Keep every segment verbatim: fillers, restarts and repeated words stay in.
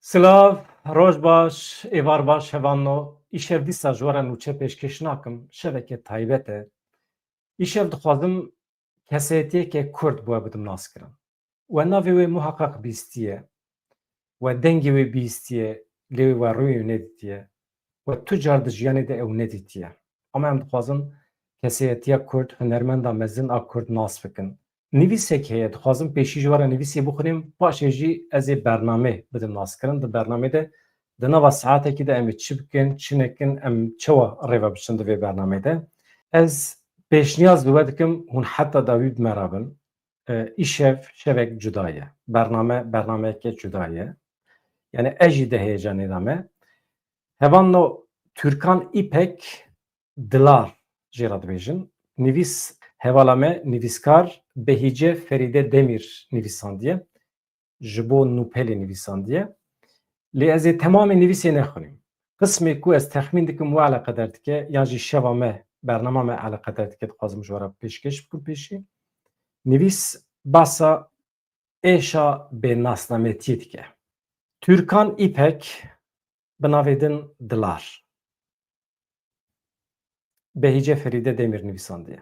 Silav, roj baş, êvar baş hevanno. Îşev dîsa ji we re nûçe pêşkêş nakim. Şeveke taybet e. Îşev dixwazim kesayetiyeke Kurd bi we bidim naskirin. We navê wê muheqeq bîstiye. We dengê wê bîstiye, lê wê we rûyê wê nedîtiye. We tu car di jiyanê de ew nedîtiye. Ama em dixwazin kesayetiya Kurd, hunermenda mezin a Kurd nas bikin. Nivîsek heye, dixwazim pêşî ji we re nivîsê bixwînim, paşê jî ez ê bernamê bidim naskirin. Di bernamê de, di nava saetekî de em ê çi bikin, çi nekin, em çawa rêve biçin di vê bernamê de. Ez pêşniyaz bi we dikim, hûn heta dawî bi me re bin. E, îşev şevek cuda ye. Bername, bernameyeke cuda ye. Yani ez jî di heyecanê de me. Hevanno Türkan İpek Dilar jê re dibêjin. Nivîs hevala me, nivîskar Behîce Ferîde Demîr nivîsandiye. Ji bo Nûpelê nivîsandiye. Lê ez ê temamê nivîsê nexwînim. Qismê ku ez texmîn dikim we eleqeder dike, yan jî şeva me, bernama me eleqeder dike, dixwazim ji we re pêşkêş bikim pêşî. Nivîs basa êşa bênasnametiyê dike. Türkan İpek, bi navê din Dilar. Behîce Ferîde Demîr nivîsandiye.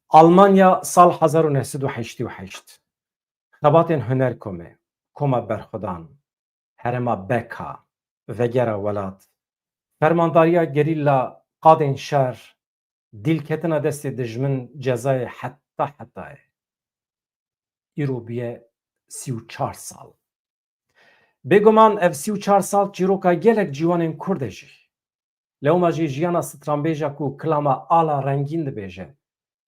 Almanya, sal hezar û neh sed û heştê û heşt. Xebatên Huner Komê, Koma Berxwedan, Herêma Beka, Vegera Welat, Fermandariya Gerîla, Qadên Şer, dîlketina destê dijmin, cezayê heta hetayê. Îro bûye sî û çar sal. Bêguman ev sî û çar sal çîroka gelek ciwanên Kurd e jî. Lewma jî jiyana stranbêja ku kilama Ala Rengîn dibêje,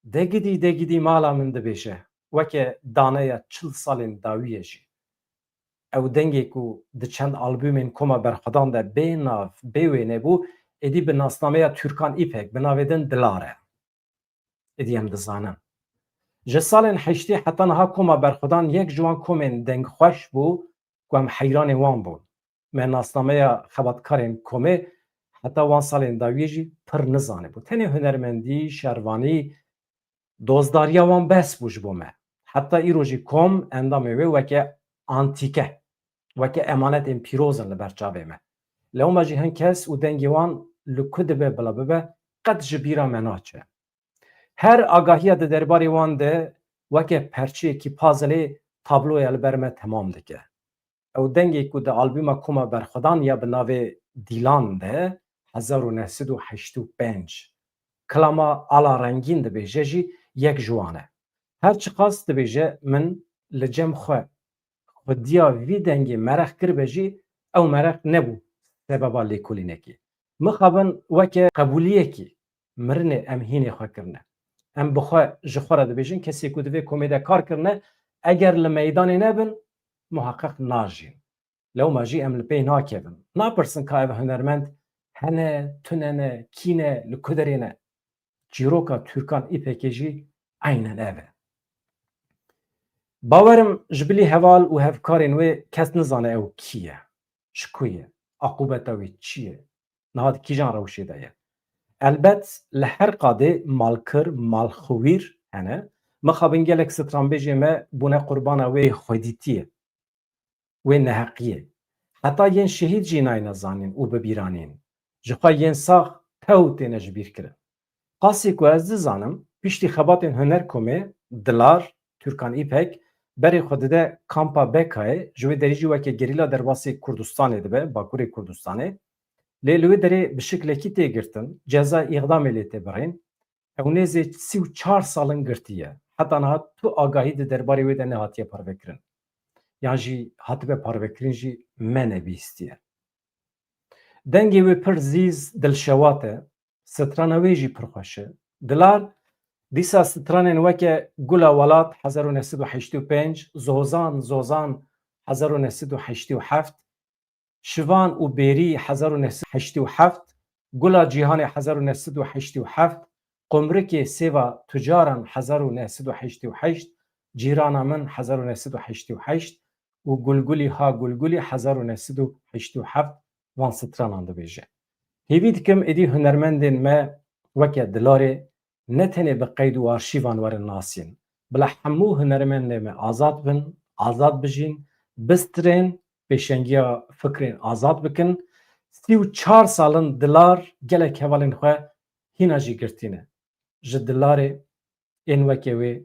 "De gidî, de gidî mala min" dibêje, weke daneya çil salên dawiyê jî. Ew dengê ku di çend albûmên Koma Berxwedan de bê nav, bê wêne bû, êdî bi nasnameya Türkan İpek, bi navê din Dilar e. Êdî em dizanin. Ji salên heştê heta niha Koma Berxwedan yek ji wan komên dengxweş bû ku em heyranê wan bûn. Me nasnameya xebatkarên komê heta wan salên dawiyê jî pir nizanî bû. Tenê hunermendî, şervanî, dozdariya wan bes bû ji bo me. Heta îro jî kom endamê wê weke antîke, weke emanetên pîroz in li ber çavê me. Lewma jî hin kes û dengê wan li ku dibe bila bibe, qet ji bîra me naçe. Her agahiya di derbarê wan de weke perçeyekî puzzlê tabloya li ber me temam dike. Ew dengê ku di albûma Koma Berxwedan ya bi navê Dîlan de hezar û neh sed û heştê û pênc, kilama Ala Rengîn dibêje jî yek ji wan e. Her çiqas dibêje min li cem xwe xwediya vî dengê mereq kiribe jî, ew mereq nebû sebeba lêkolînekê. Mixabin weke qebûliyekî mirinê em hînê xwe kirine. Em bi xwe ji xwe re dibêjin, kesê ku di vê komê de kar kirine, eger li meydanê nebin, muheqeq najîn. Lewma jî em li pê nakevin. Napirsin ka ev hunermend hene, tune ne, kî ne, li ku derê ne. Çîroka Türkan İpekê jî eynen ev e. Bawerim ji bilî heval û hevkarên wê kes nizane ew kî ye, ji ku ye, aqûbeta wê çi ye, niha di kîjan rewşê de ye. Elbet li her qadê malkir, malxwîr hene. Mixabin gelek stranbêjê me bûne qurbana wê xwedîtiyê, wê neheqiyê. Heta yên şehîd jî nayne zanîn û bibîranîn. Ji xwe yên sax tew têne ji bîr kirin. Qasî ku ez dizanim, piştî xebatên Huner Komê, Dilar, Türkan İpek, berê xwe dide kampa Bekayê, ji wê derî jî weke gerîla derbasî Kurdistanê dibe, Bakurê Kurdistanê. Lê li wê derê bi şiklekî tê girtin, ceza îxdamê lê tê birîn. Ew nêzê sî û çar salin girtî ye. Heta niha tu agahî di derbarê wê de nehatiye parvekirin. Yan jî hatibe parvekirin jî me nebîstiye. Dengê wê pir zîz, dilşewat e. Strana wê jî pir xweş e. Dilar dîsa stranên weke Gula Welat hezar û neh sed û heştê û pênc, Zozan, Zozan hezar û neh sed û heştê û heft, Şivan û Bêrî hezar û neh sed û heştê û heft, Gula Cîhanê hezar û neh sed û heştê û heft, Qumrikê Sêva Tucaran hezar û neh sed û heştê û heşt, Cîrana Min hezar û neh sed û heştê û heşt û Gulgulî Ha Gulgulî hezar û neh sed û heştê û heft van stranan dibêje. Hêvî dikim êdî hunermendên me weke Dilarê ne tenê bi qeyd û arşîvan werin nasîn, bila hemû hunermendê me azad bin, azad bijîn, bistirên, pêşengiya fikrên azad bikin. Sî û çar sal in Dilar gelek hevalên xwe hîna jî girtî ne. Ji Dilarê ên weke wê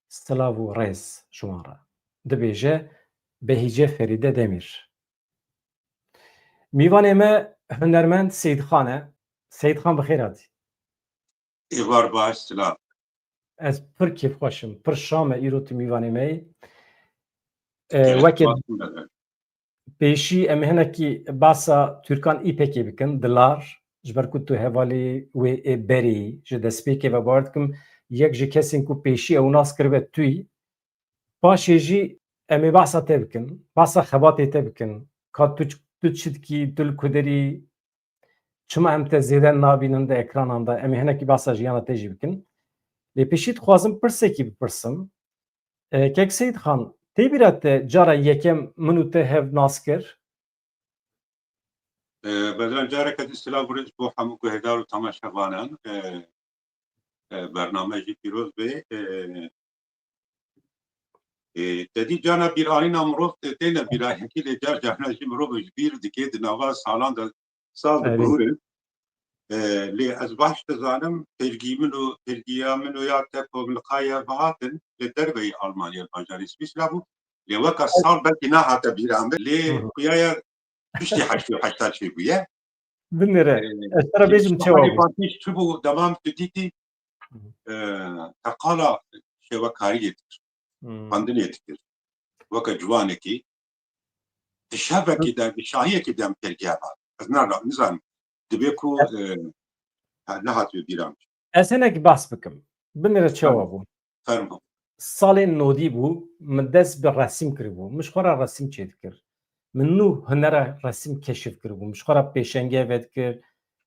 silav û rêz ji wan re. Dibêje Behîce Ferîde Demîr. Mîvanê me hunermend Seyîd Xan e. Seyîd Xan, bi xêr hatî. Êvar baş, silav. Ez pir kêfxweş im, pir şa me îro tu mîvanê me yî. E, Gelek weke spas min e. Pêşî em ê hinekî behsa Tirkan Îpekê bikin, Dilar, ji ber ku tu hevalê wê ê berê yî, ji destpêkê ve bawer dikim, yek ji kesên ku pêşî ew nas kiribe tu yî. Paşê jî em ê behsa te bikin, behsa xebatê te bikin, ka tu, tu çi dikî, tu li ku derî, çima em te zêde nabînin di ekranan de, em ê hinekî behsa jiyana te jî bikin. Lê pêşî dixwazim pirsekî bipirsim. E, Kek Seyîd Xan, tê bîra te cara yekem min û te hev nas kir? E, Bedran, careke din silav û rêz bo hemû guhêdar û temaşevanan. E, e, bername jî pîroz be. E, e, te dî carna bîranîna mirov tê-, têne bîra yekî, lê car carna jî mirov ji bîr dike, di nava salan de sal Erê. diguhûrin. E, lê ez baş dizanim, pêrgî min û pêrgiya min û ya te komilixaye bihatin li derveyî Almanya, bajarê Swîsra bû. Lê weka sal belkî nehate bîra min. Lê Hı hı. xuya ye piştî heştê û heşta çêbûye. Binêre, E, ez te re bêjim çawa bû. Partî çi bû, demam tu dîtî, Hı hı. e, teqala şêwekariyê dikir, Hı. xwendinê dikir. Weke ciwanekî, di şevekî de, di şahiyekî de em pêrgiya van. Ez nara-, nizanim. Dibê ku, Ez e, ha, nehatiye bîra min. Ez hinek behs bikim. Binêre çawa Fermo. bû. Fermo. Salên nodî bû, min dest bi resim kiribû. Min ji xwe re resim çêdikir. Min nû hunera resim keşif kiribû. Min ji xwe re pêşengê vedikir.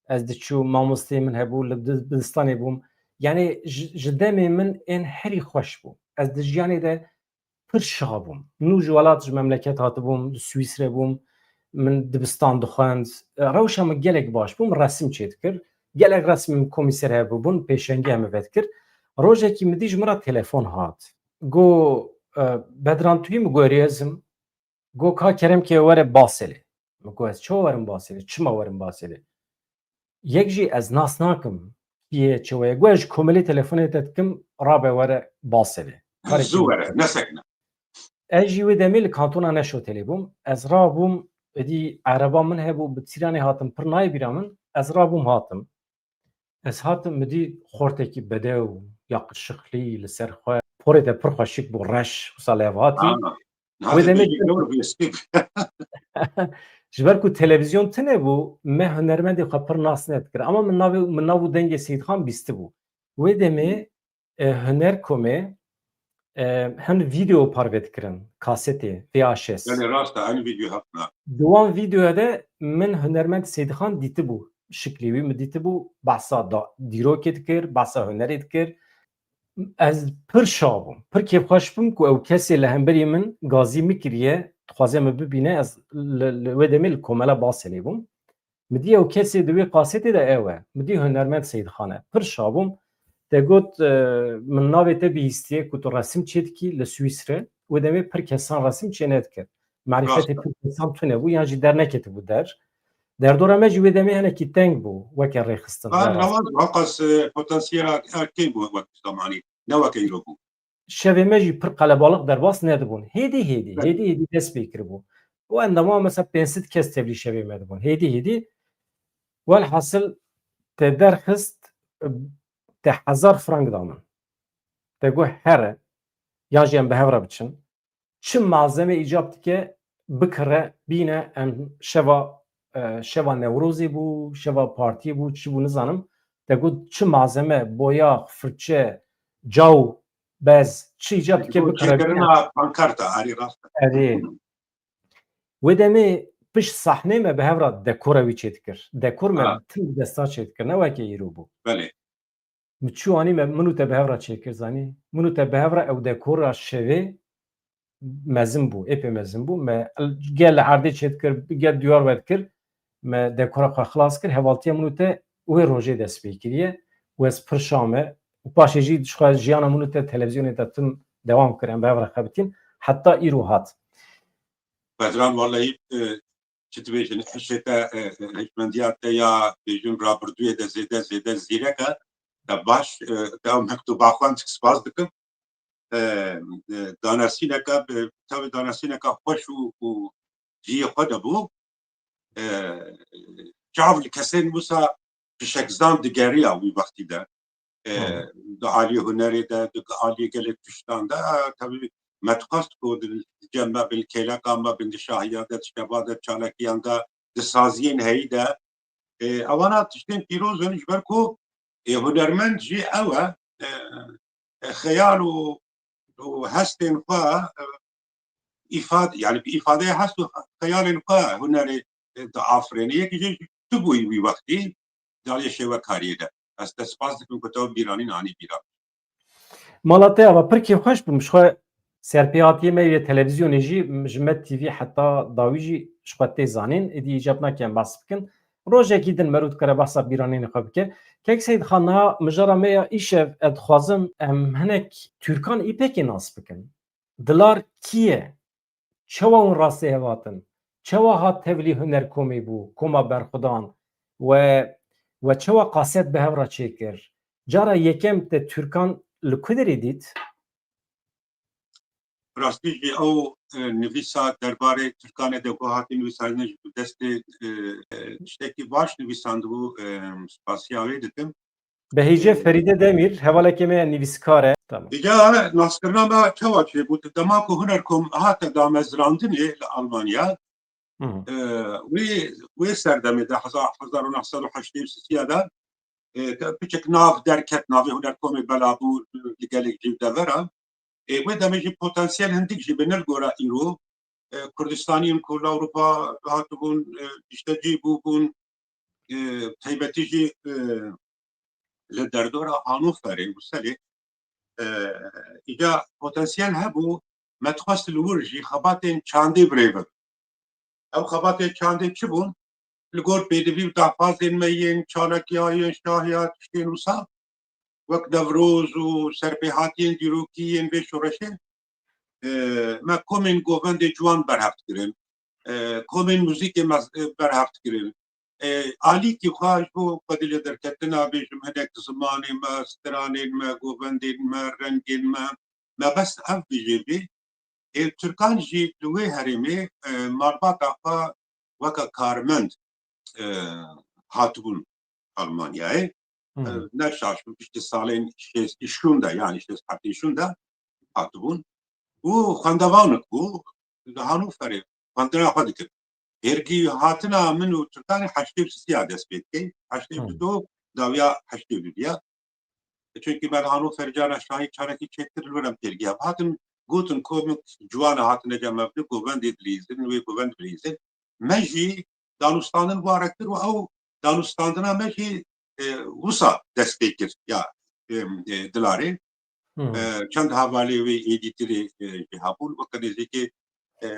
Ez diçûm, mamosteyê min hebû, li di-, dibistanê bûm. Yanî ji, ji demê min ên herî xweş bû. Ez di jiyanê de pir şa bûm. Nû ji welat, ji memleket hatibûm, di Swîsre bûm, min dibistan dixwend. E, rewşa min gelek baş bû, min resim çêdikir. Gelek resmê min komî ser hev bûbûn, pêşengê min vedikir. Rojekî min dî ji min re telefon hat. Got, e, Bedran, tu yî? Min got, erê, ez im. Got, ka kerem ke were Baselê. Min got, ez çawa werim Baselê? Çima werim Baselê? Yek jî ez nas nakim. Kî ye, çawa ye? Got, ez ji komelê telefonê te dikim, rabe were Baselê. Zû were, nesekne. Ez jî wê demê li kantona Neşotelê bûm. Ez rabûm, êdî ereba min hebû, bi tîranê hatim, pir nayê bîra min. Ez rabûm hatim. Ez hatim, min dî xortekî bedew, yakışıklı li ser xwe. Porê de pir xweşik bû, reş, wisa lê ev hatî. Aha. Wê demê ji ber ku televîzyon tune bû, me hunermendê xwe pir nas nedikir. Ama min navê, min nav û dengê Seyîd Xan bîstibû. Wê demê, e, Hunerkomê, e, hin vîdeo parve dikirin, kasetê, V H S. Belê, rast e, hin vîdeo hatine. Di wan vîdeoya de min hunermend Seyîd Xan dîtibû. Şiklî wî min dîtibû, behsa da-, dîrokê dikir, behsa hunerê dikir. Ez pir şa bûm, pir kêfxweş bûm ku ew kesê li hemberî min gazî min kiriye, dixwaze min bibîne, ez li, li wê demê li komela Baselê bûm. Min dî ew kesê di wê kasetê de ew e. Min dî hunermend Seyîd Xan e. Pir şa bûm. Te got, e, min navê te bihîstiye ku tu resim çêdikî li Swîsre. Wê demê pir kesan resim çênedikir. Marîfetê Rast e. pir kesan tune bû, yan jî derneketibû der. Derdora me jî wê demê hinekî teng bû, weke rêxistin Ha, derbas. Lewaz, heqas, e, potansiyela kêm bû wek zemanî, ne weke îro bû. Şevê me jî pir qelebalix derbas nedibûn. Hêdî hêdî, Evet. hêdî hêdî dest pê kiribû. Û endama mesela pênc sed kes tevlî şevê me dibûn. Hêdî hêdî. Welhasil te derxist, te hezar frank da min. Te got here, yan jî em bi hev re biçin. Çi malzeme îcab dike, bikire, bîne, em şeva, e, şeva Newrozê bû, şeva partiyê bû, çi bû nizanim. Te got çi malzeme, boyax, firçe, caw, bez, çi îcab dike, bikire, bîne. Çêkirina pankarta, erê rast e. Erê. Wê demê pişt sahnê me bi hev re dekora wî çêdikir. Dekor me Ha. tim bi desta çêdikir, ne weke îro bû. Belê. Min çû anî me, min û te bi hev re çêkir, zanî. Min û te bi hev re ew dekora şevê mezin bû, êpê mezin bû. Me gel li erdê çêdikir, gel diyar vedikir. Me dekora xwe xilas kir, hevaltiya min û te wê rojê dest pê kiriye. Û ez pir şa me. Û paşê jî ji xwe jiyana min û te televîzyonê de tim dewam kir, em bi hev re xebitîn. Heta îro hat. Bedran, wallahî, e, çi dibêjin, hişê te, e, e, hişmendiya te ya bêjin rabirdûyê de zêde, zêde zîrek e. Te baş, e, te ew mektuba xwend, spas dikim. E, e, danesîneke, e, tevî danesîneke xweş û, û cihê xwe de bû. E, çav li kesên wisa pişekzan digeriya wî wextî de. E, Hı. Di aliyê hunerê de, di aliyê gelek tiştan de, e, tevî me dixwest ku di cem me bin, kêleka me bin, di şahiya de, di şeva de, çalakiyan de, di saziyên heyî de, e, ewana tiştên pîroz in, ji ber ku, e, hunermend jî ew e, e, e, xeyal û, û hestên xwe, e, îfade, yani bi îfadeyê hest û xeyalên xwe hunerê, e, diafirêne. Yekî jê tu bûyî wî wextî, di aliyê şêwekariyê de. Ez te spas dikim ku te ew bîranîn anî bîra. Mala te ava pirkê xweş bûm, ji xwe serpêhatiyê me yê televîzyonê jî, ji me T V heta dawî jî ji xwe tê zanîn, êdî îcab nake em behs bikin. Rojekî din merû dikare behsa bîranînê xwe bike. Kek Seyîd Xan, niha mijara me ya îşev, ez dixwazim em hinek Türkan Îpekê nas bikin. Dilar kî ye? Çawa hûn rastê hev hatin? Çawa hat tevlî huner komê bû, koma berxwedan? We, we çawa kaset bi hev re çêkir? Cara yekem te Türkan li ku derê dît? Rastî jî ew, e, nivîsa derbarê Tirkanê de ku hatî nivîsandin ji bi destê, e, e, tiştekî baş nivîsandibû, e, spasiya wê dikim. Behîce Ferîde Demîr, hevalekê me ye, nivîskar e. Tamam. Îca naskirina me çawa çêbû? Di dema ku Hunerkom hate damezrandinê li Almanya, Hı hı. e, wê, wê serdemê de hezar, hezar û neh sed û heştê û sisiya de, e, te piçek nav derket, navê Hunerkomê bela bû li gelek cîv devera. E, wê demê jî potansiyel hindik jî bine li gora îro, e, Kurdistaniyên ku li Ewropa hatibûn, e, işte cî bûbûn, e, taybetî jî, e, li derdora Hanoverê, Brukselê, e, îca potansiyel hebû, me dixwest li wir jî xebatên çandê birêve. Ew xebatên çandê çi bûn? Li gor pêdivî û daxwazên me yên çalakiya, yên şahiya, tiştên wisa, wek Newroz û serpêhatiyên dîrokî yên vê şoreşê, e, me komên govendê ciwan berhev dikirin. E, komên muzîkê me, e, berhev dikirin. E, alîkî xwe ji bo xwedî lê derketina, bêjim, hinek zimanê me, stranên me, govendên me, rengên me, me bes ev bijêrî. Ê, Tirkan jî li wê herêmê, e, malbata xwe weke karmend, e, hatibûn Almanyayê. Hı hı. E, ne şaş bû, piştî salên şêstî şûn de, yani şêst heftê şûn de hatibûn. Û xwendevanik bû, li Hanoverê xwendina xwe dikir. Hêrgî hatina min û Tirkanê heştê û sisiya dest pê dikê. Heştê û du dawiya heştê û dudiya. Çunkî me li Hanover cara şahî carekî çêtir li wir em têrgiya. Hatin gotin komik ciwana hatine cem me, govendê dilîzin, wê govend bilîzin. Me jî danûstandin ware kir û ew danûstandina me jî, e, wisa dest pê kir ya, e, e, Dilarê. Hı. E, çend hevalê wê êdîtirê, e, jî hebûn, weke nêzîkê, e,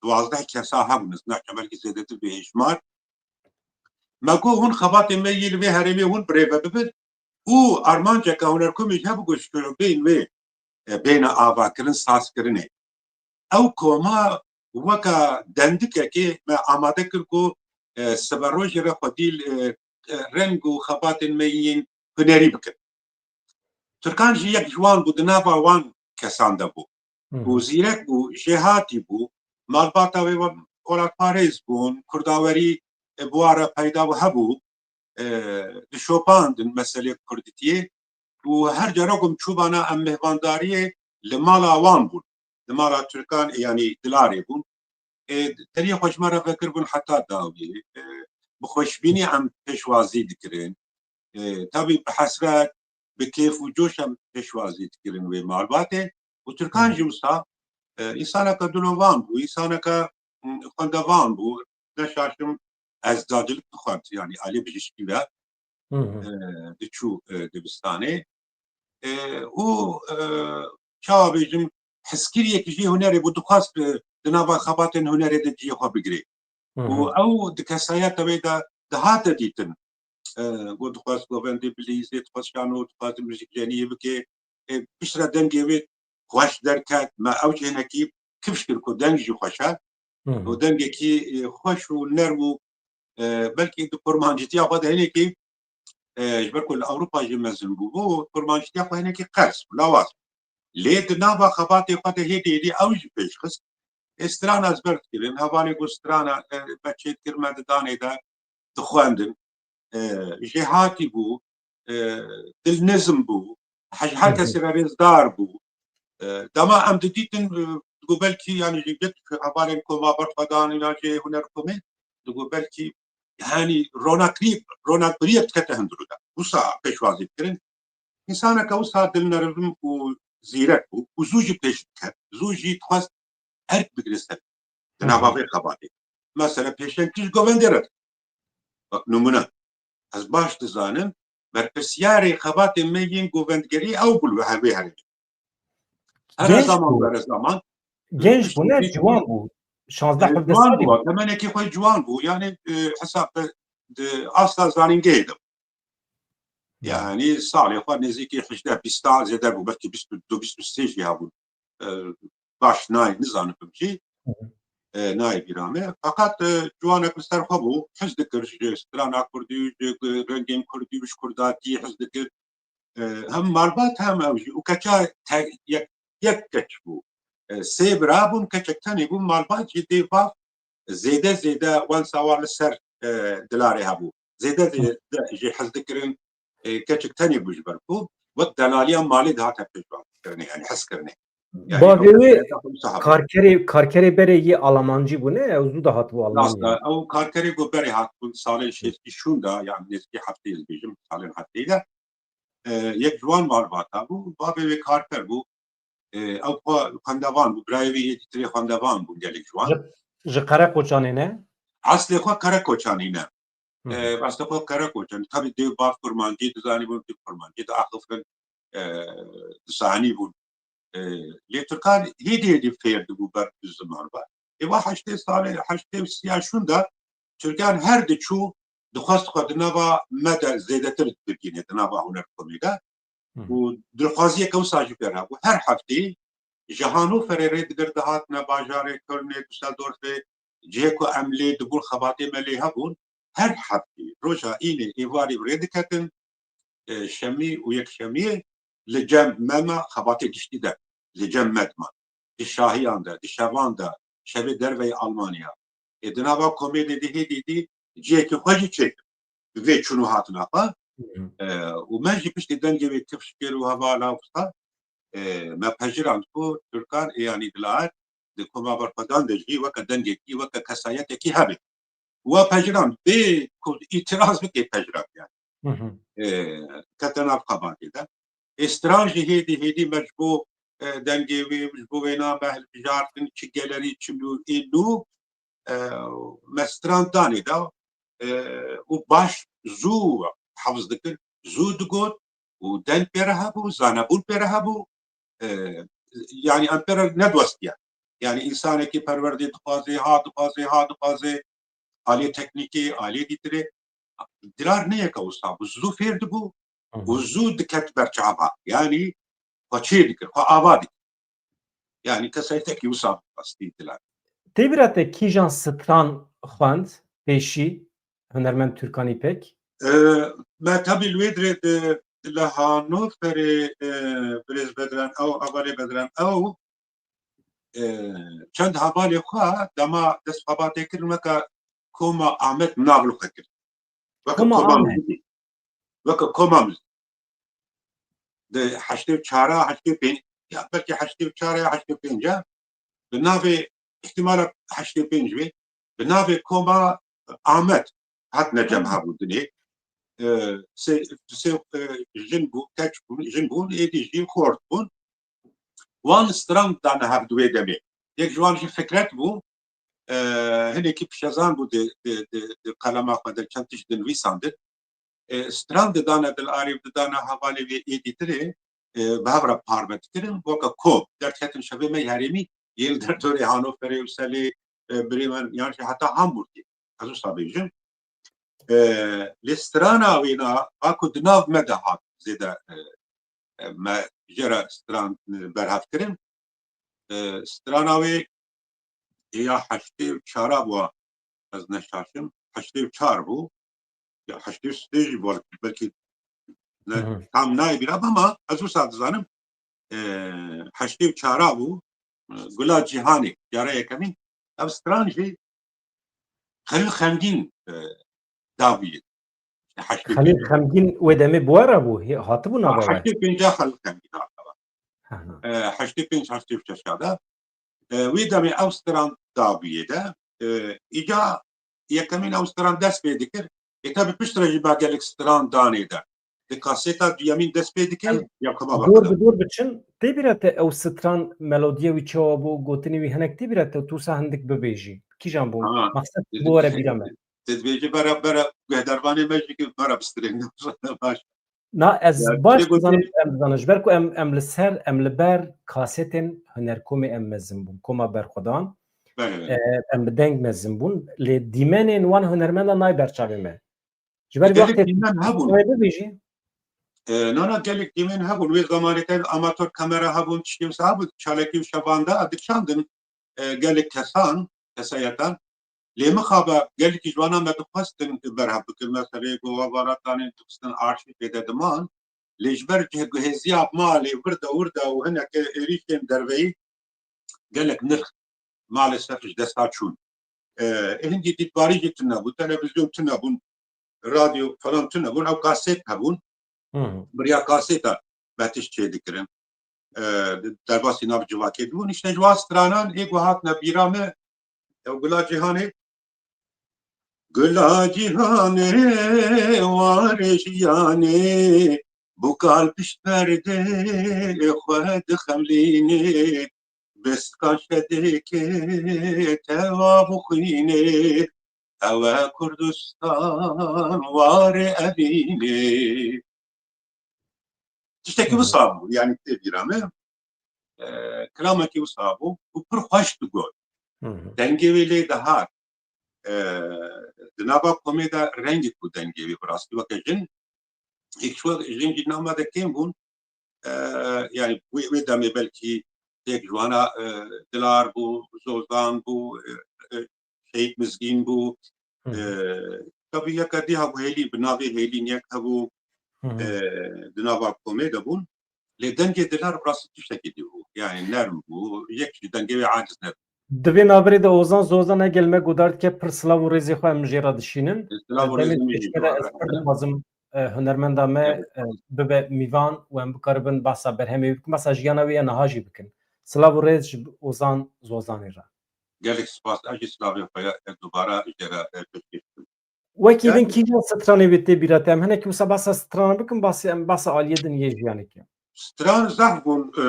duwazdeh kesa hebûn, ez naçe belkî zêdetir bê hêjmar. Me got, hûn xebatên me yê li vê herêmê hûn birêve bibin û armanceke hunerkomê jî hebû ku ji şûbeyên wê, e, bêne avakirin, sazkirinê. Ew koma weke dendikekê me amade kir ku, e, siberojê re xwedî, e, e, reng û xebatên me yên hunerî bikin. Tirkan jî yek ji wan bû, di nava wan kesan de bû. Hı hı. Û zîrek bû, jêhatî bû, malbata wê we-, welatparêz bûn, kurdawerî, e, bi wan re peyda bû, hebû, e, dişopandin meselê kurditiyê û her cara ku em çûbana em mêhvandariyê li mala wan bûn. Li mala Tirkan, yanî Dilarê bûn. E, deriyê xwe ji me re vekiribûn heta dawiyê. E, bi xweşbînî em pêşwazî dikirin. E, tabî bi hesret, bi kêf û coş em pêşwazî dikirin wê malbatê. Û Tirkan Hı. jî wisa, e, însaneke dilovan bû, însaneke, m, xwendevan bû. Ne şaşim, eczacılık dixwend, yani aliyê bijîşkî ve, Hı hı. e, diçû, e, dibistanê. E, û, e, çawa bêjim, hizkiriyek jî hunerê bû, dixwest, e, di nava xebatên hunerê de cihê xwe bigirê. Hı Û hı. ew di kesayeta wê de dihate dîtin. E, got dixwest govendê bilîzê, dixwest şano, dixwest muzîkjeniyê bike. E, piştre dengê wê xweş derket, me ew jî hinekî kifş kir ku deng jî xweş e. Û dengekî, e, xweş û nerm û, e, belkî di kurmancîtiya xwe de hinekî, e, ji ber ku li Ewropa jî mezin bû, bû kurmancîtiya xwe hinekî qers bû, lawaz bû. Lê di nava xebatê xwe de hêdî hêdî ew jî pêş xist. Ê strana ez ber dikirin, hevalê ku strana, e, me çêdikir, me di danê de dixwendin. E, jêhatî bû, e, dilnizm bû, her, her kesê re rêzdar bû. E, dema em didîtin, e, digo belkî, yani, ji gelek hevalên koma berxwedan ya jê huner komê, digo belkî, yani, ronakbirî-, ronakbiriyek dikete hundirû de. Wisa pêşwazî dikirin. Însaneke wisa dilnerm û zîrek bû û zû jî pêş diket. Zû jî dixwest erk bigire ser di nava vê xebatê. Mesela pêşengtî ji govendê re dike. Wek nimûne, ez baş dizanim, berpirsiyarê xebatê me yên govendgerî ew bû li her vê herêmê. Her zaman, her zaman. Genç bû, ne? Ciwan bû. Şazdeh, e, hevdeh salî bû. Temenekî xwe ciwan bû. Yani, e, hesab de, de asta zanîngehê de bû. Yani salê xwe nêzîkî hejdeh bîsta zêde bû, belkî bîst û du, bîst û sê jî hebûn. E, baş nayê, nizanim jî. E, nayê bîra me. Feqet, e, ciwanek li ser xwe bû, hez dikir ji strana kurdî, ji rengên kurdî û ji kurdatî hez dikir. E, hem malbat hem ew jî. Û keça te-, yek, yek keç bû. E, sê bira bûn, keçek tenê bû, malbat jî dê bav zêde zêde wan sawa li ser, e, dilarê hebû. Zêde zêde jê hez dikirin, e, keçik tenê bû ji ber ku wek delaliya malê dihate pêşwazîkirinê, yani hezkirinê. Yani bavê wê karkerê, karkerê berê yê Almancî bû, ne? Ew zû de hatibû Almanya. Rast e, ew karkerê ku berê hatibûn salên şêstî şûn de, yani nêzîkî heftê, ez bêjim, salên heftê de. E, yek ji wan malbata bû, bavê wê karker bû. E, ew xwe xwendevan bû, birayê wî yê dîtirê xwendevan bû, gelek ji wan. Ji, ji Qereqoçanê ne? Eslê xwe Qereqoçanî ne. E, eslê xwe Qereqoçan. Tabî dê û bav kurmancî dizanîbûn, dê kurmancî diaxifin, e, dizaanîbûn. E, lê Tirkan hêdî hêdî fêr dibû ber bi ziman ve. Êva heştê salê, heştê û siya şûn de Tirkan her diçû dixwest xwe di nava me de zêdetir bibîne, di nava hunerkomê de. Û dilxwaziyeke wisa jî pê re hebû. Her heftê ji Hanoverê rê digirtine bajarê Kölnê, Düsseldorfê, cihê ku em lê dibûn, xebatê me lê hebûn. Her heftê roja înê êvarî rê diketin, e, şemî û yekşemiyê li cem me me xebatê giştî de li cem me diman. Di şahiyan de, di şevan de, şevê derveyî Almanya. Ê di nava komê de dî hêdî dî cihekî xwe jî çêkir. Bi vê çûn û hatina xwe. E, û me jî piştî dengê wê kifş kir û hevala wisa, e, me pejirand ku Tirkan ê yanî dilaet di koma berxwedan de jî weke dengekî, weke kesayetekî hebe. Wa pejirand bê ku îtiraz bike pejirand yani. E, kete nav xebatê de. Ê stran jî hêdî hêdî me ji bo, e, dengê wê, ji bo wêna me hilbijartin, çi gelerî, çi nû, ê nû, e, me stran danê de, e, û baş zû hefiz dikir, zû digot û deng pê re hebû, zanebûn pê re hebû. E, yani em pê re nediwestiye. Yani însanekî perwerdê dixwaze, ha dixwaze, ha dixwaze, aliyê teknîkê, aliyê dîtirê. Dilar ne yeka wisa bû, zû fêr dibû û zû diket ber çava. Yani xwe çê dikir, xwe ava dikir. Yani kesayetekî wisa bû rastî Dilar. Tê bira te kîjan stran xwend pêşî hunermend Türkan İpek? E, me tabî li wê dirê di, li Hanoverê, e, birêz Bedran ew, hevalê Bedran ew, e, çend hevalê xwe dema dest xebatê kirin weke koma Amed nav li xwe kir. Weke koma Amed. Weke koma min. Di heştê û çar, heştê û pênc, ya belkî heştê û çar ya heştê û pênc, bi navê, îhtimala heştê û pênc bê, bi navê koma Amed hatine cem hebûdinê. E, sê, sê, e, jin bû, keç bûn, jin bûn, êdî jî xort bûn. Wan stran dane hev di wê demê. Yek ji wan jî Fikret bû. E, hinekî pişezan bû di, di, di, di qelema xwe de çend tişt dinivîsandin. E, stran didane dil arî, didane hevalê wê ê dîtirê, e, bi hev re parve dikirin, weke kom. Derketin şevê me herêmî, yên li derdorê Hanoverê û Selê, e, Bremen, yan jî heta Hamburgê. Ez wisa bêjim. E, lê strana wêna, a ku di nav me de hat zêde, e, e, me jê re stran, e, berhev kirin. E, strana wê ya heştê û çara bû, ez neşaşim, heştê û çar bû, ya heştê û sê jî bû, belkî ne, Hı hı. tam nayê bîra, ama ez wisa dizanim, e, heştê û çara bû, e, Gula Cîhanê, cara yekemîn, ev stran jî Xelîl Xemgîn, e, dabûyê. Heştê Xelîl pênc. Xemgîn wê demê bi we re bû, hê-, hatibû Ha, nava we? Heştê pênc Xelîl Xemgîn hatibû. Ha, ha. E, heştê pênc, heştê û şeş de. E, wê demê ew stran dabûyê de. E, îca yekemîn ew stran dest pê dikir. Ê, tabi piştre jî me gelek stran danê de. Di kaseta duyemîn dest pê dikir, Em ya kaba dor bi dor biçin, tê bîra te ew stran melodiye wî çawa bû, gotinê wî hinek tê bîra te, tu wisa hindik bibêjî. Kîjan bû? Ha, Maqsed tu, tu, bû were bîra me. Tu dibêjî bere, bere guhdarvanê me jî ki bere bistirêne. Baş. Na, ez Ya, baş tê gotin dizanim, em dizanin. Ji ber ku em, em li ser, em li ber kasetên hunerkomê em mezin bûn. Koma berxwedan. Bere, bere. E, em bi deng mezin bûn. Lê dîmenên wan hunermenda nayê ber çavê me. Ji ber Gelek wextê dîmen hebûn. Wê bibêjî. E, na, na, gelek dîmen hebûn. Wê zamanê te amator kamera hebûn, tiştê wisa hebûn, çalakî û şevan de dikişandin, e, gelek kesan, kesayetan. Lê mixabe, gelekî ji wana me dixwestin berhev bikin. Meselê ku we varatanên dixistin arşîvê de diman. Lê ji ber cih-, guhêziya malê, wirde wirde û hineke êrîşên derveyî, gelek nirx maalesef ji desta çûn. E, hingî dîtbarî jî tune bû, televîzyon tune bûn, radyo falan tune bûn, ew kaset hebûn. Hı hı. Bi riya kaseta me tişt çêdikirin. E, derbasî nav civakê dibûn. Îşte ji wan stranan ê ku hatine bîra me, ew Gula Cîhanê. Gula Cîhanê, warê jiyanê, bûkal pişt perdê xwe dixemlînê. Bêsika şedêkê teva bixwînê, ew e Kurdistan warê evînê. Tiştekî Hı. wisa bû, yanî tê bîra me. E, kilamekî wisa bû û pir xweş digot. Hı hı. Dengê wê lê dihat. E, di nava komê de rengê ku dengê wê bi rastî weke jin, êk ji we jin jî nav me de kêm bûn. E, yanî wê, wê demê belkî yek ji wana, e, Dilar bû, Zozan bû, e, e, Şehîd Mizgîn bû. Hı hı. E, tabii yeka dî hebû Hêlî, bi navê Hêlîn yek hebû, Hı hı. e, di nava komê de bûn. Lê dengê Dilar bi rastî tiştekî dî bû. Yanî nerm bû. Yek jî dengê wê aciz nebû. Di vê navberê de Ozan Zozan hege li me guhdar dike, pir silav û rêzê xwe em jê re dişînin. Silav û Demê rêzê min jî pêşkere ez pir dixwazim, e, hunermenda me, Evet. e, bibe mîvan û em bikaribin behsa berhemê wî bikin, behsa jiyana wî ya niha jî bikin. Silav û rêz ji Ozan Zozanê re. Gelek spas. Ez jî silavê xwe ya, e, dubara jê re, e, pêşkêş dikim. Wekî din Yani kîjan stranê wê tê bîra te? Em hinekî wisa behsa strana bikin, behsa, em behsa aliyê din yê jiyanê ke. Stran zehf bûn, e,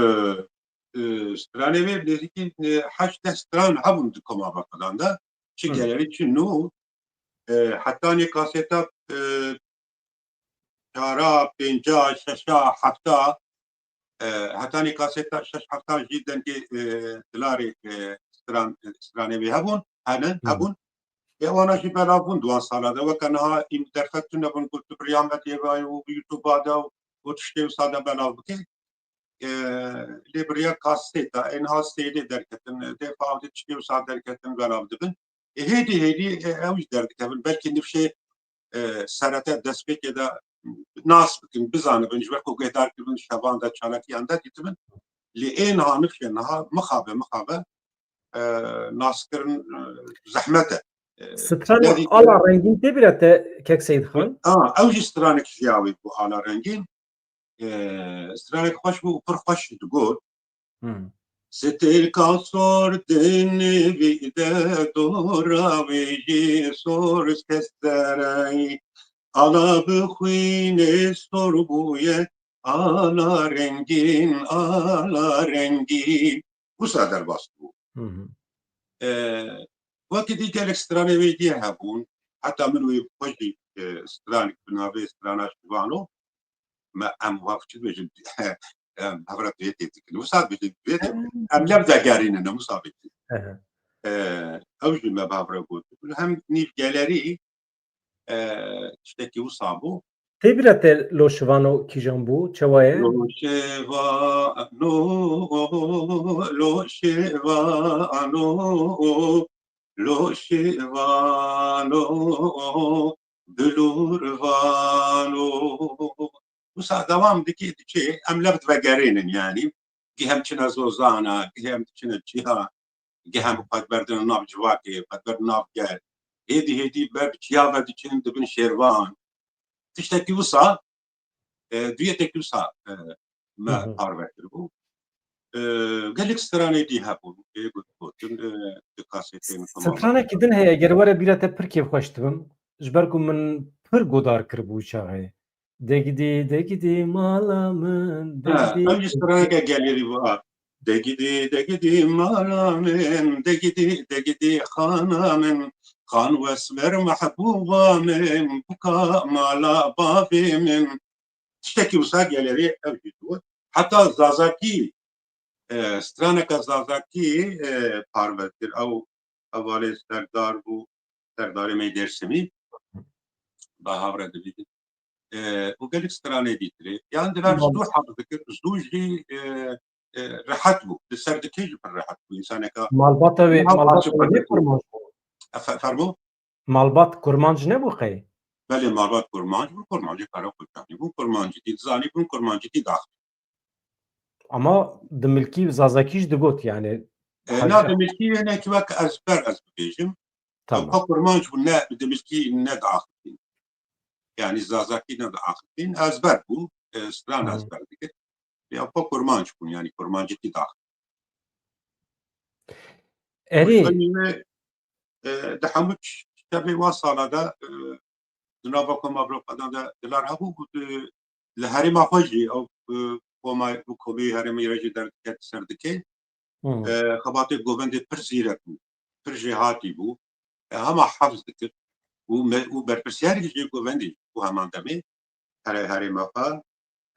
e, stranê wê nêzîkî, e, heşt deh stran hebûn di koma berxwedan de. Çi Hı. gelerî, çi nû. E, hetanî kaseta, e, çara, pênca, şeşa, hefta, e, hetanî kaseta şeş hefta jî dengê, e, Dilarê, e, stran, stranê wê hebûn, hene, Hı. hebûn. Ê, wana jî belav bûn di wan sala de. Weke niha îm derfet tune bûn ku tu bi riya medyê ve û bi YouTube-a de û tiştê wisa de belav bike. E, lê bi riya kaseta, ê, niha C D derketin, e, dê fav de tiştê wisa derketin, belav dibin. E, hêdî hêdî, e, ew jî derdikevin. Belkî nifşê, e, serete destpêkê de nas bikin, bizanibin, ji ber ku guhdar kiribin, şevan de, çalakiyan de dîtibin. Lê ê niha nifşê niha mixabe, mixabe, e, naskirin, e, zehmet e. E, Strana derî Ala Rengîn tê bîra te, kek Seyîd Xan? A, ew jî stranek ji ya wê bû, Ala Rengîn. E, stranek xweş bû û pir xweş digot. Hmm. Stirka sor dinivî de dora wê jî sor kesterey. Ala bi xwînê sor bûye, Ala Rengîn, Ala Rengîn. Wisa derbas bû. Hı hı. E, wekî dî gelek stranê wê dî hebûn. Heta min wê xwe jî, e, stranek bi navê strana Şivano. Me em waf çi dibêjin? Em hevra duyê tê dikin. Wisa dibêjin, duyê tê. Em lev de gerînin, wisa bêjin. Hı hı. E, ew jî me bi hevra got. Hem nîv gelerî, e, tiştekî wisa bû. Tê bîra te Lo Şivano kîjan bû? Çawa ye? Lo Şivano, Lo Şivano, Lo Şivano, Bilûr Vano. Wisa dewam dike, diçe, em lev divegerênin, yanî gih em çine Zozana, gih em diçine çiha, gih em xwe diberdin nav civakê, xwe diberdin nav gel. Hêdî hêdî ber bi çiya ve diçin, dibin şêrvan. Tiştekî wisa, e, duyetekî wisa, e, me Hı hı. parve kiribû. E, gelek stranê dî hebûn, ê got gotin, e, di kasetên xwe ma Stranekî din heye, eger were bîra te pir kêfxweş dibim. Ji ber ku min pir godar kiribû çaxê. Degidî, degidî mala min, Ha, degidî. Ev jî straneke gelêrî bû. Degidî, degidî mala min, degidî, degidî xana min, xan wesmer mehbûba min, buka mala bavê min. Tiştekî wisa gelêrî ev jî dibû. Heta Zazakî, e, straneke Zazakî, e, parve kir. Ew hevalê Serdar bû, Serdarê me Dêrsimî. Bahav re dibîtin. E, û gelek stranê dîtirê. Yan diver Tamam. Zû haq dikir, Zû jî, e, e, rehet bû. Li ser dikê jî pir rehet bû. Însaneka Malbata wê, Niha malbata parça wê parça ne kurmanc bû? E, fe-, fermo? Malbat kurmanc nebû qey? Belê, malbat kurmanc bû, kurmancê Karakoçanî bû, kurmancî dî dizanî bûn, kurmancî dî daxî. Ama dimilkî Zazakî jî digot, yani. E, na dimilkî hinek wek ezber ez bibêjim. Tamam. Ew pa kurmanc bû, ne dimilkî ne diaxifîn. Yani Zazakî ne diaxifîn, ezber bû, e, stran Hı. ezber dikir. Ya pa kurmanc bûn, yani kurmancî dî daxî. Erê. Wê, e, di hemû ç-, çemê wan sala de, e, di nava koma Ewropadan de dilar hebû ku di, li herêma xwe jî ew, e, koma, ew komê herêmê re jî derdiket ser dikê. Hı. E, xebatê govendê pir zîrek bû, pir jêhatî bû. E, hema hefz dikir û me, û berpirsiyarî jê govendê bû heman demê. Here-, herêma xwe,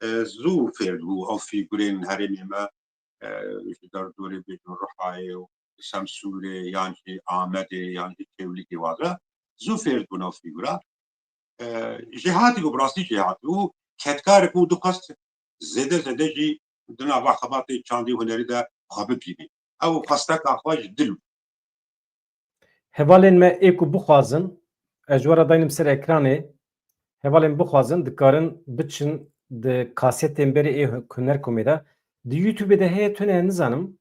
e, zû fêr dibû ew fîgurên herêmê me, e, ji derdorê bêjin Ruhayê û Semsûrê, yan jî Amedê, yan jî Çewlîgê, wazra zû fêr dibûn ew fîgura. E, jêhatî bû, bi rastî jêhatî bû. Kedkarek û dixwest zêde zêde jî di nava xebatê çandî û hunerî de xwe bibîne. Ew xwesteka xwe ji dil bû. Hevalên me ê ku bixwazin, ez ji we re daynim ser ekranê, hevalên bixwazin dikarin biçin di kasetên berê ê Hunerkomê de. Di YouTubeê de heye tune nizanim.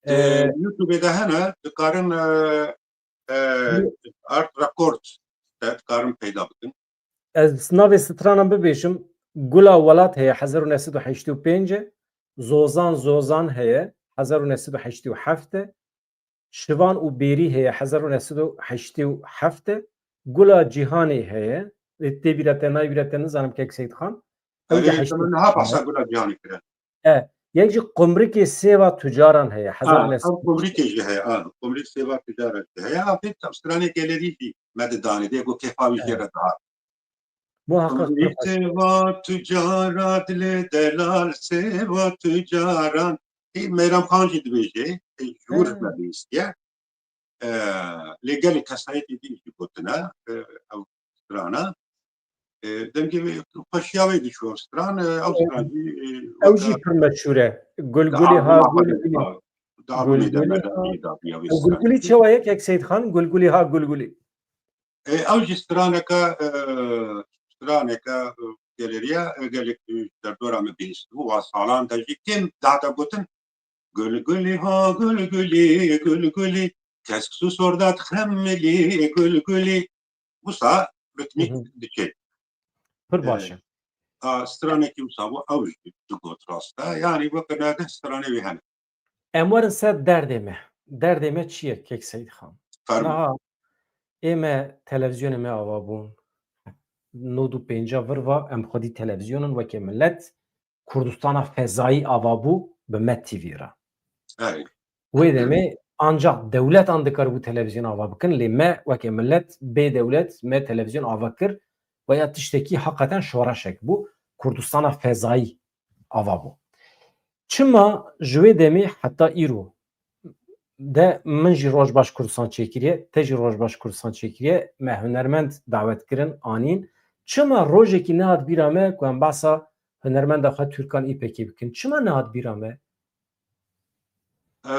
Di Ee, YouTubeê de hene, dikarin, e, e, Art Record de dikarin peyda bikin. Ez navê stranan bibêjim, Gula Welat heye, hezar û neh sed û heştê û pênc e, Zozan Zozan heye, hezar û neh sed û heştê û heft e, Şivan û Bêrî heye, hezar û neh sed û heştê û heft e, Gula Cîhanê heye, ê tê bîra te, nayê bîra te nizanim kek Seyîd Xan. Ew jî Erê, heştê û min niha behsa Gula Cîhanê kire. E, yek jî Qumrikê Sêva Tucaran heye, Ha, hezar û neh sed û heştê. Ev Qumrikê jî heye, ha, Qumrik Sêva Tucaran jî heye. Ha, pêk stranê gelêrî jî me didanê, dê ku kêfa wî jê Evet. re dihat. Muhakkak Qumrî pir xweş. Sêva tucara, dilê delal Sêva Tucaran. Ê, Meyram Xan jî dibêje, ê, ji wir He. me bihîstiye. E, lê gelek kesayetê din jî gotine, e, ew strana. E, dengê wê, xweşiya wê diçû ev stran, e, ew stran jî, e, Ew jî weke pir meşhûr e. Gulgulî ha gulgulî. Di albûmê de Gulgulî ha. Gulgulî çawa ye kek Seyîd Xan? Gulgulî ha gulgulî. E, ew jî straneke, e, straneke, e, geleriya, e, gelek, e, derdora me bihîstibû. Wa salan de jî kêm dihate gotin, Gulgulî ha gulgulî, gulgulî, kesk su sordat xemmilî, gulgulî. Wisa ritmîk Hı hı. diçe. Pir baş e. E, a, stranekî wisa bû, ew jî digot rast e. Yanî weke nageh stranê wê hene. Em werin ser derdê me. Derdê me çi ye kek Seyîd Xan? Fermo. Niha ê me televîzyonê me ava bûn. Nod û pênca vir va em xwedî televîzyon in weke milet. Kurdistana fezayî ava bû bi Med T V re. Erê. Wê demê ancak dewletan dikaribû televîzyon ava bikin, lê me weke milet bê dewlet me televîzyon ava kir. Veya tiştekî heqeten şoreşek bû. Kurdistana fezayî ava bû. Çima ji wê demê heta îro de min jî Rojbaş Kurdistan çêkiriye, te jî Rojbaş Kurdistan çêkiriye, me hunermend dawet kirin, anîn, Çima rojekî nehat bîra me ku em behsa hunermenda xwe Türkan Îpekî bikin? Çima nehat bîra me? E,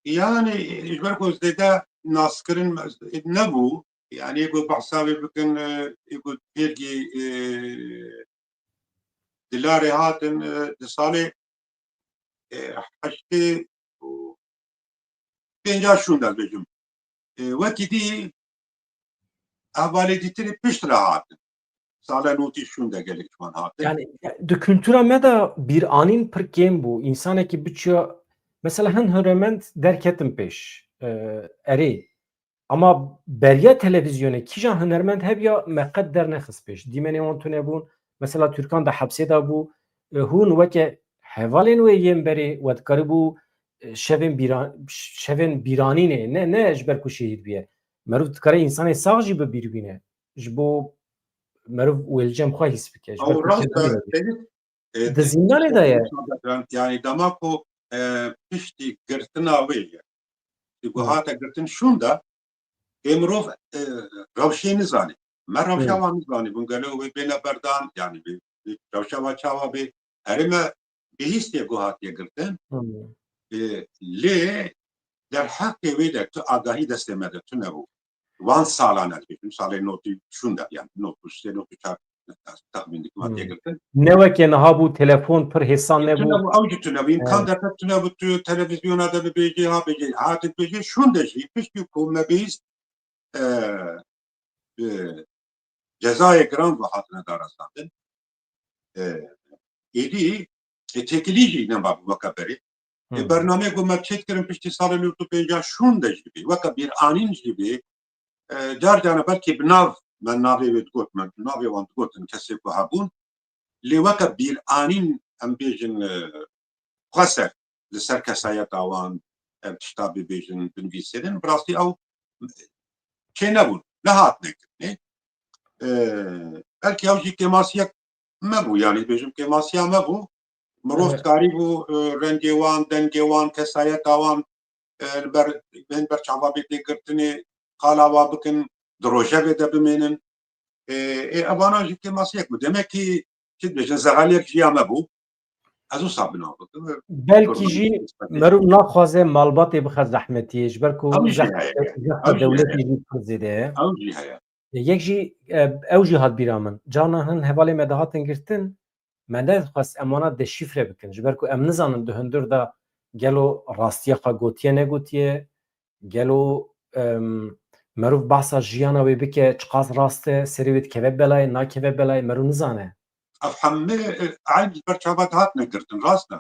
yani ji ber ku zêde naskirin me-, nebû. Yani ku behsa wê bikin, e, ku hêrgî, e, Dilarê hatin, e, di salê, e, heştê û pênca şûnde bêjim. E, wekî dî hevalê dîtirî pişt re hatin. Sala notî şûnde gelek ji wan hatin. Yani, di kultura me de bîranîn pir kêm bû. Însanekî biçiya, mesela hin hunermend derketin pêş, e, erê. Ama beriya televîzyonê kîjan hunermend hebiya me qet dernexist pêş. Dîmenê wan tune bûn. Mesela Türkan de hepsê de bû. E, hûn weke hevalên wê yên berê we dikarîbû, e, şevên bîra-, şevên bîranînê, ne, ne ji ber ku şehîd bûye. Meriv dikare însanê sax jî bi bîr bîne. Ji bo meriv wê li cem xwe hîs bike. Ji ber Ew ku rast e, şehîd bûye. Seyîd, e, Di di zindanê de ye. Yani dema ku, e, piştî girtina wê ye. Di ku Hı. hate girtin şûnde, ê mirov, e, rewşê nizanî. Me rewşa Hı. wan nizanî. Bûn gelo wê bêne berdan, yani bi, bi rewşa wan çawa bê. Erê me bihîstiye ku hatiye girtin. Hı. E, lê derheqê wê de tu agahî destê me de tune bû. Wan salan ez bêjim, salê notî şûnde, yani not û sê, not û çar, ez texmîn dikim, hatiye Hmm. girtin. Ne weke niha bû, telefon pir hêsan Tune nebû. bû, ew jî tune bû. Îmkan Evet. derket tune bû, tu televîzyona de bibêjî, ha bêjî, ha tu dibêjî, şûnde jî, piştî ku me bihîst, e, e, cezayê giran ve hatine darastandin. E, êdî, e, têkilî jî nema bû weke berê. E, Hmm. bernameyê ku me çêdikirin piştî salê nod û pêncî şûnde jî bî, weke bîranîn jî bî. E, car carna belkî bi nav me navê wê digot, me navê wan digotin kesê ku hebûn. Lê weke bîranîn em bêjin, e, xweser li ser kesayeta wan, em tişta bibêjin, binivîsênin, bi rastî ew çênebûn, nehatine kirinê. E, belkî ew jî kêmasiyek me bû, yanî bêjim kêmasiya me bû. Mirov Evet. karîbû, e, rengê wan, dengê wan, kesayeta wan, e, li ber, bên ber çava bê tê girtinê, qala wa bikin, di rojevê de bimênin. E, ê, evana jî kêmasiyek bû. Demek ki, çi dibêjin, zexeliyek jî ya me bû. Ez wisa binav bikim. Belkî jî meriv naxwaze malbatê bixe zehmetiyê, ji ber ku Ew jî zehf-, heye. zehfa Ew jî dewletê heye. jî pir zêde ye. Ew jî heye. Yek jî, e, ew jî hat bîra min. Carna hin hevalê me dihatin girtin, me nedixwest em wana deşîfre bikin. Ji ber ku em nizanin di hundir de gelo rastiya xwe gotiye negotiye, gelo, em, meriv behsa jiyana wê bike, çiqas rast e, serê wê dikeve belayê, nakeve belayê, meriv nizane. Ev hemî, e, eyn ji ber çava dihatine girtin, rast e.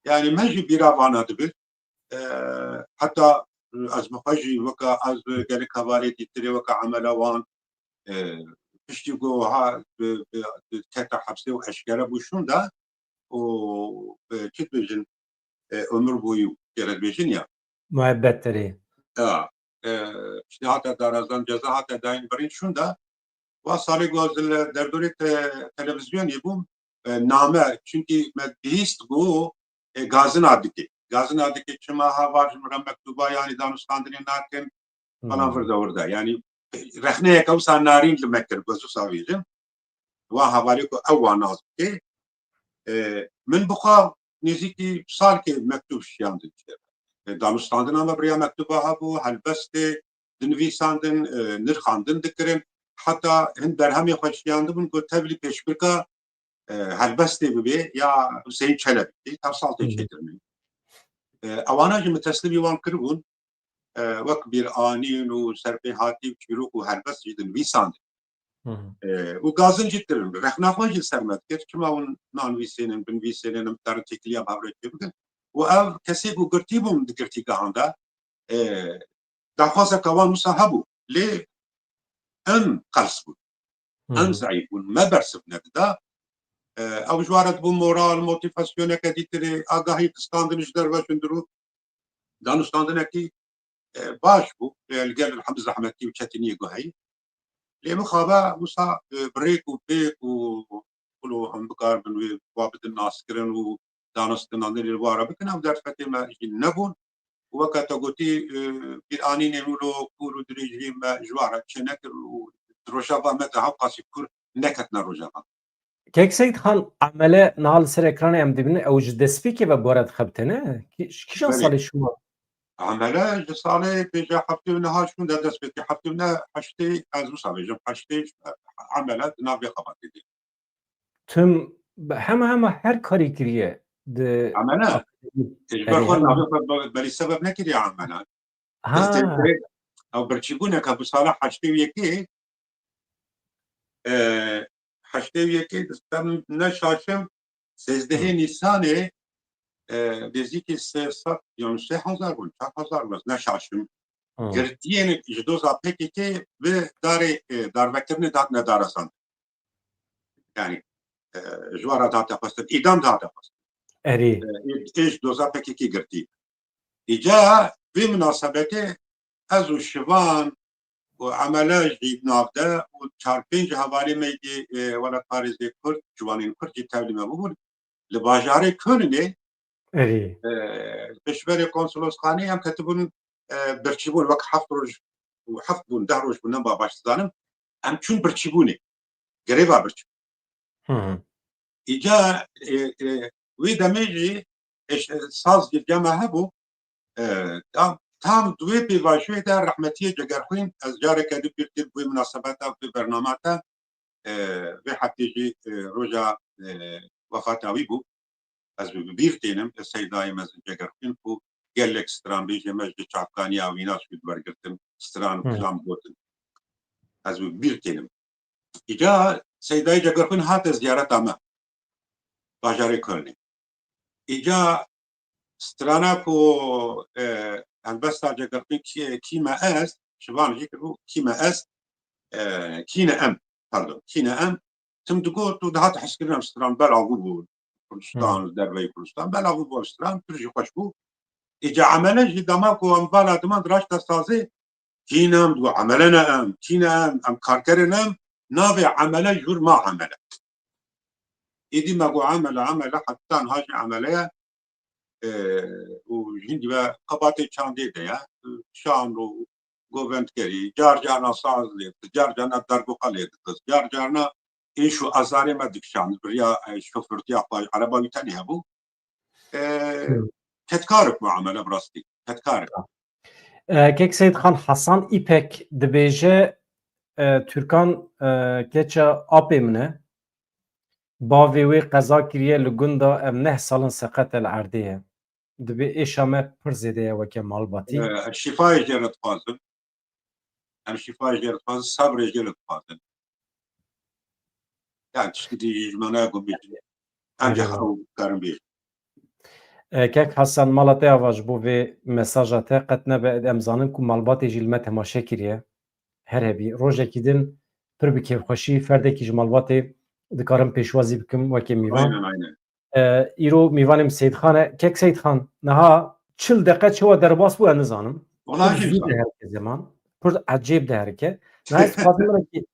Yani me jî bîra vana dibe. E, heta, e, ez bi xwe jî weke ez bi gelek hevalê dîtirê weke emela wan, e, piştî ku ha bi, bi, bi kete hepsê û eşkere bû şûnde û, e, çi dibêjin, e, ömür boyu, gerek bêjin ya. Muebbet terê. Ya, e, işte hate darazdan ceza hate dayîn birîn şûnde. Wa salê ku ez li derdorê te-, televîzyonê bûm, e, name, çunkî me bihîst ku, e, gazina dike. Gazina dike çima ha var ji min re mektuba, yanî danûstandinê nakin, falan Hmm. vir de wir de. Yanî, e, rexneyeke wisa narîn li me kir, ku ez wisa bêjim. Wa hevalê ku ew wa nas bike. E, min bi xwe nêzîkî salkê mektûb şiyandin. E, danûstandina me bi riya mektuba hebû, helbestê dinivîsandin, e, nirxandin dikirin. Heta hin berhemê xwe şiyandibûn ku tevlî pêşbirka, e, helbestê bibe ya Huseyîn Çelebî, tev sal tê Hı hı. çêkirinê. E, ewana jî min teslîmî wan kiribûn, e, wek bîranîn û serpêhatî û çîrok û helbest jî dinivîsandin. Hı hı. E, û gazin jî kirin. Rexna xwe jî ser me dikir. Çima hûn nanivîsênin, binivîsênin, em dikarin têkiliya bi hev re çêbikin? Û ev kesê ku girtî bûn di girtîgehan de, e, daxwazeke wan wisa hebû. Lê em qels bûn. Hı Em hı. zeîf bûn. Me bersiv nedida. E, ew ji wan re dibû moral, motivasyoneke dîtirê, agahî distandin ji derve ji hundir û danûstandinekî, e, baş bû. E, li gel hemî zehmetî û çetiniyê ku heyî. Lê mixabe wisa, e, bi rêk û pêk û, û em bikaribin wê wa bidin naskirin û danûstandinê li wa re bikin, ew derfetê me jî nebûn. Û weke te gotî, e, bîranînên wilo kûr û dirêjî me ji wa re çênekir û di rojeva me de hewqasî kûr neketine Rojava. Kek Seyîd Xan, Emele niha li ser ekranê em dibînin, ew ji destpêkê ve bi we re dixebite, ne? Kî-, ji kîjan Belê. salê şûn e? Emele ji salê bêje heftê û neha şûn de dest pê kir, heftê û neh heştê, ez wisa bêjim heştê, Emele di nav vê xebatê de. Tim hema hema her karî kiriye. Di Emele, akademî ji Erê, ber xwe hema. navê xwe be-, berî sebeb nekiriye Emele. Ha, Ew birçîbûneke bi sala heştê û yekê, e, heştê û yekê, em neşaşim, sêzdehê Nîsanê, e, nêzîkî sê sed, yan sê hezar bûn, çar hezar bûn, neşaşim. ha. Girtiyên ji doza P K K bi darê, e, darvekirinê dihatine darazandin. Yani, e, ji wan re dihate xwestin, îdam dihate xwestin. Erê. E, ê, ê ji doza P K K girtî. Îca vê minasebetê ez û Şivan û Emele jî nav de û çar pênc hevalê me yê, e, welatparêzê Kurd, ciwanên Kurd jî tevlî me bûbûn. Li bajarê Kölnê, Erê. e, pêşberê konsolosxanê em ketibûn, e, birçîbûn, wek heft roj û heft bûn, deh roj bûn, nema baş dizanim. Em çûn birçîbûnê. Greva birçîbûn. Hı hı. Îca, e, e, wê demê jî, e, ş-, saz jî cema hebû. E, tam, tam di wê pêvajoyê de rehmetiyê Cegerxwîn, ez careke din bîr kir bi wê minasebeta, bi wê bernama te, e, vê heftê jî, e, roja, e, wefata wî bû. Ez bi bîr tênim, e, Seydayê mezin Cegerxwîn ku gelek stranbêjê me ji çavkaniya wîna sûd wergirtin, stran û Hı. kilam gotin. Ez bi bîr tênim. Îca Seydayê Cegerxwîn hate ziyareta me bajarê Kölnê. Îca strana ku, e, helbesta Cegerxwîn kî, kî me ez, Şivan jî kiribû, kî me ez, e, kî ne em, pardon, kî ne em, tim digot û dihat hezkirin em stran belav bû Kurdistan, Hı. derveyî Kurdistan, belav bû stran, pir jî xweş bû. Îca Emele jî dema ku em vala diman diraşte sazê, kî ne em, digot Emele ne em, kî ne em, em karkerê ne em, navê Emele jûr ma Emele. Êdî me got Emele, Emele, heta niha jî Emele ye. E, û hindî ve xebatê çandê de ye. Şan û govendkerî, car carna saz lê dixist, car carna dergoqa lê dixist, car carna êş û azarê me dikişand. Bi riya, e, şofirtiya xwe, ereba wî tenê hebû. E, Hı. Kedkarek bû Emele bi rastî. Kedkarek. E, Kek Seyîd Xan, Hesan Îpek dibêje, e, Türkan, e, keça apê min e. Bavê wê qeza kiriye li gunda, ev neh sal in seqet e, li erdê ye. Dibê êşa me pir zêde ye weke malbatî. E, şîfayê jê re dixwazin. Em şîfayê jê re dixwazin, sebrê jê re dixwazin. Yani tiştî dî jî ji me nayê ku bêjin. Ancak Eyvallah. ew karin bêjin. E, Kek Hasan, mala te ava ji bo vê mesaja te qet nebe, em zanin ku malbatê jî li me temaşe kiriye. Her hebî. Rojekî din pir bi kêfxweşî ferdekî ji malbatê dikarim pêşwazî bikim weke mîvan. Aynen, aynen. E, îro mîvanê min Seyîd Xan e. Kek Seyîd Xan, niha çil deqe çawa derbas bû, ez nizanim. Wala Pir jî zû nizanim. Diherike zeman. Pir ecêb diherike. Niha ez dixwazim bikim ki,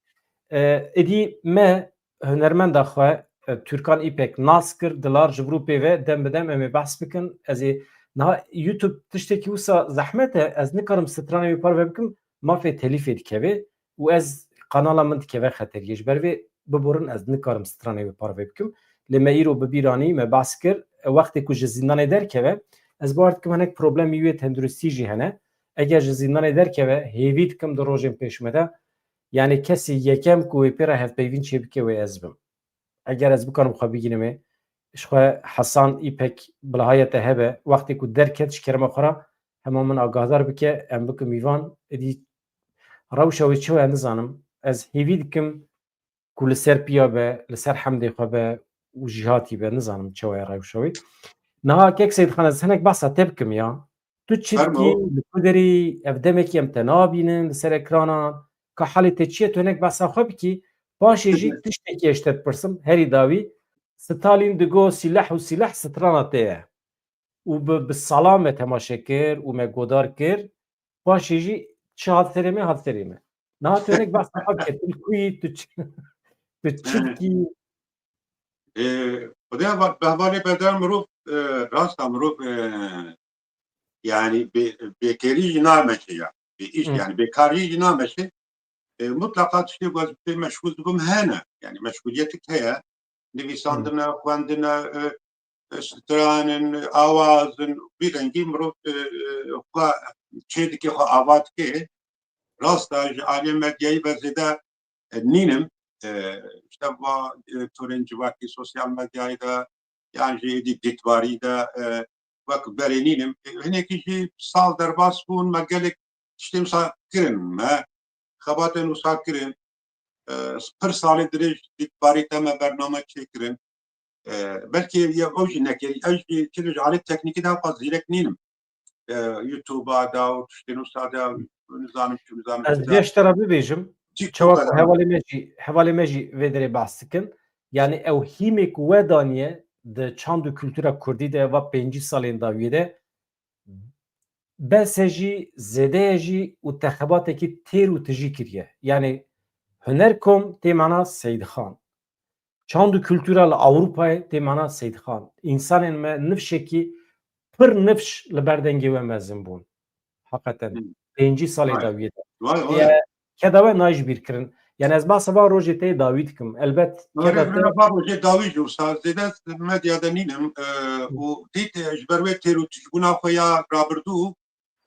e, êdî me hunermenda xwe, e, Türkan Îpek nas kir, Dilar, ji vir û pê ve dem bi dem em ê behs bikin. Ez ê niha YouTube tiştekî wisa zehmet e, ez nikarim stranê wê parve bikim, mafê telîfê dikeve û ez kanala min dikeve xeteriyê. Ji ber vê biborin ez nikarim stranê wê parve bikim. Lê me îro bi bîr anî, me behs kir, e, wextê ku ji zîndanê derkeve, ez bawer dikim hinek problemî wê tenduristî jî hene. Eger ji zîndanê derkeve, hêvî dikim di rojên pêş me de, yani kesê yekem ku wê pê re hevpeyvîn çêbike wê ez bim. Eger ez bikarim xwe bigînim ê, ji xwe Hesan Îpek bilahiyê te hebe, wextê ku derket ji kerema xwe re hema min agahdar bike, em bikin mîvan, êdî rewşa wê çi ye nizanim. Ez hêvî dikim ku li ser piya be, li ser hemdê xwe be û jîhatî be, nizanim çawa ye rewşa wê. Niha Kek Seyîd Xan, ez hinek behsa te bikim ya. Tu çi dikî, Fermo. Li ku derî, ev demekî em te nabînin li ser ekranan. Ka halê te çi ye, tu hinek behsa xwe bikî. Paşê jî tiştekî ez ji te dipirsim, herî dawî. Stalin digo, sîleh û sîleh strana te ye. Û bi, bi salan me temaşe kir û me godar kir. Paşê jî çi hat serê me, hat serê me. Niha tu hinek behsa xwe bike, tu li ku yî, tu çi, tu çi dikî? E, Xwedê heval-, bi hevalê berdar mirov, e, rast e mirov, e, yani bê-, bêkerî jî nameşe ya. Bê îş, Hı. Yani bêkarî jî nameşe. E, mutlaqa tiştê ku ez pê meşgûl dibim hene. Yani meşgûliyetik heye. Nivîsandine, xwendine, e, e, stranin, awazin, vî rengî mirov, e, e, xwe çê dike, xwe ava dike. Rast e, ji aliyê medyayî ve zêde, e, nînim. E, işte va, e, torên civakî, sosyal medyayî de, yan jî êdî dîtbarî de, e, wek berê nînim. E, hinekî jî sal derbas bûn, me gelek tiştên wisa kirin, me xebatên wisa kirin. E, pir salê dirêj dîtbarî te me bername çêkirin. E, belkî ya ew jî nekerî, ez jî çi ji alî teknîkî de xwe zîrek nînim. E, YouTube-a de û tiştên wisa de nizanim çi, nizanim Ez çi de. vê ji te re bibêjim, Çi çawa ku ku hevalê me jî, hevalê me jî vê derê behs dikin. Yani ew hîmê ku we daniye di çand û kultura kurdî de va pêncî salên dawiyê de, bes e jî, zêde ye jî û te xebatekî têr û tijî kiriye. Yani Hunerkom tê mana Seydxan. Çand û kultura li Ewropayê tê mana Seydxan. Însanên me nifşekî pir nifş li ber dengê we mezin bûn. Heqeten. Hı. Pêncî salê Vay. dawiyê de. Vay, vay. Ye, keda we nayê ji bîr kirin. Yani ez behsa van rojê te yê dawî dikim. Elbet Vay, keda te vay, rojê dawî jî wisa zêde medya de nînim, e, û dît, e, ji ber wê têr û tijbûna xwe ya rabirdû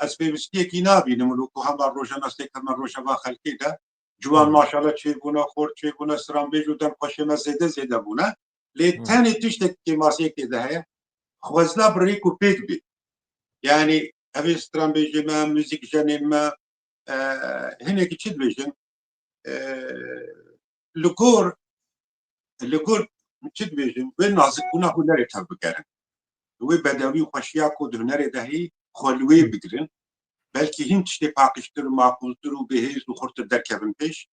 ez pêwîstiyekî nabînim, wilo ku hema rojnamesekî hema rojeva xelkê de ciwan Hı. maşallah çêbûne, xort çêbûne, stranbêj û demxweşê me zêde zêde bûne. Lê Hı. tenê tiştek kêmasiyekê de heye, xwezna bi rêk û pêk bê. Yani ev ê stranbêjê me, muzîkjenên me, e, hinekî çi dibêjin? E, li gor, li gor çi dibêjin? Wê nazikbûna hunerê tev bigerin. Wê bedewî û xweşiya ku di hunerê de heyî, xwe li wê Hı. bigirin. Belkî hîn tiştê paqijtir û maqûltir û bêhêz û xurtir derkevin pêş.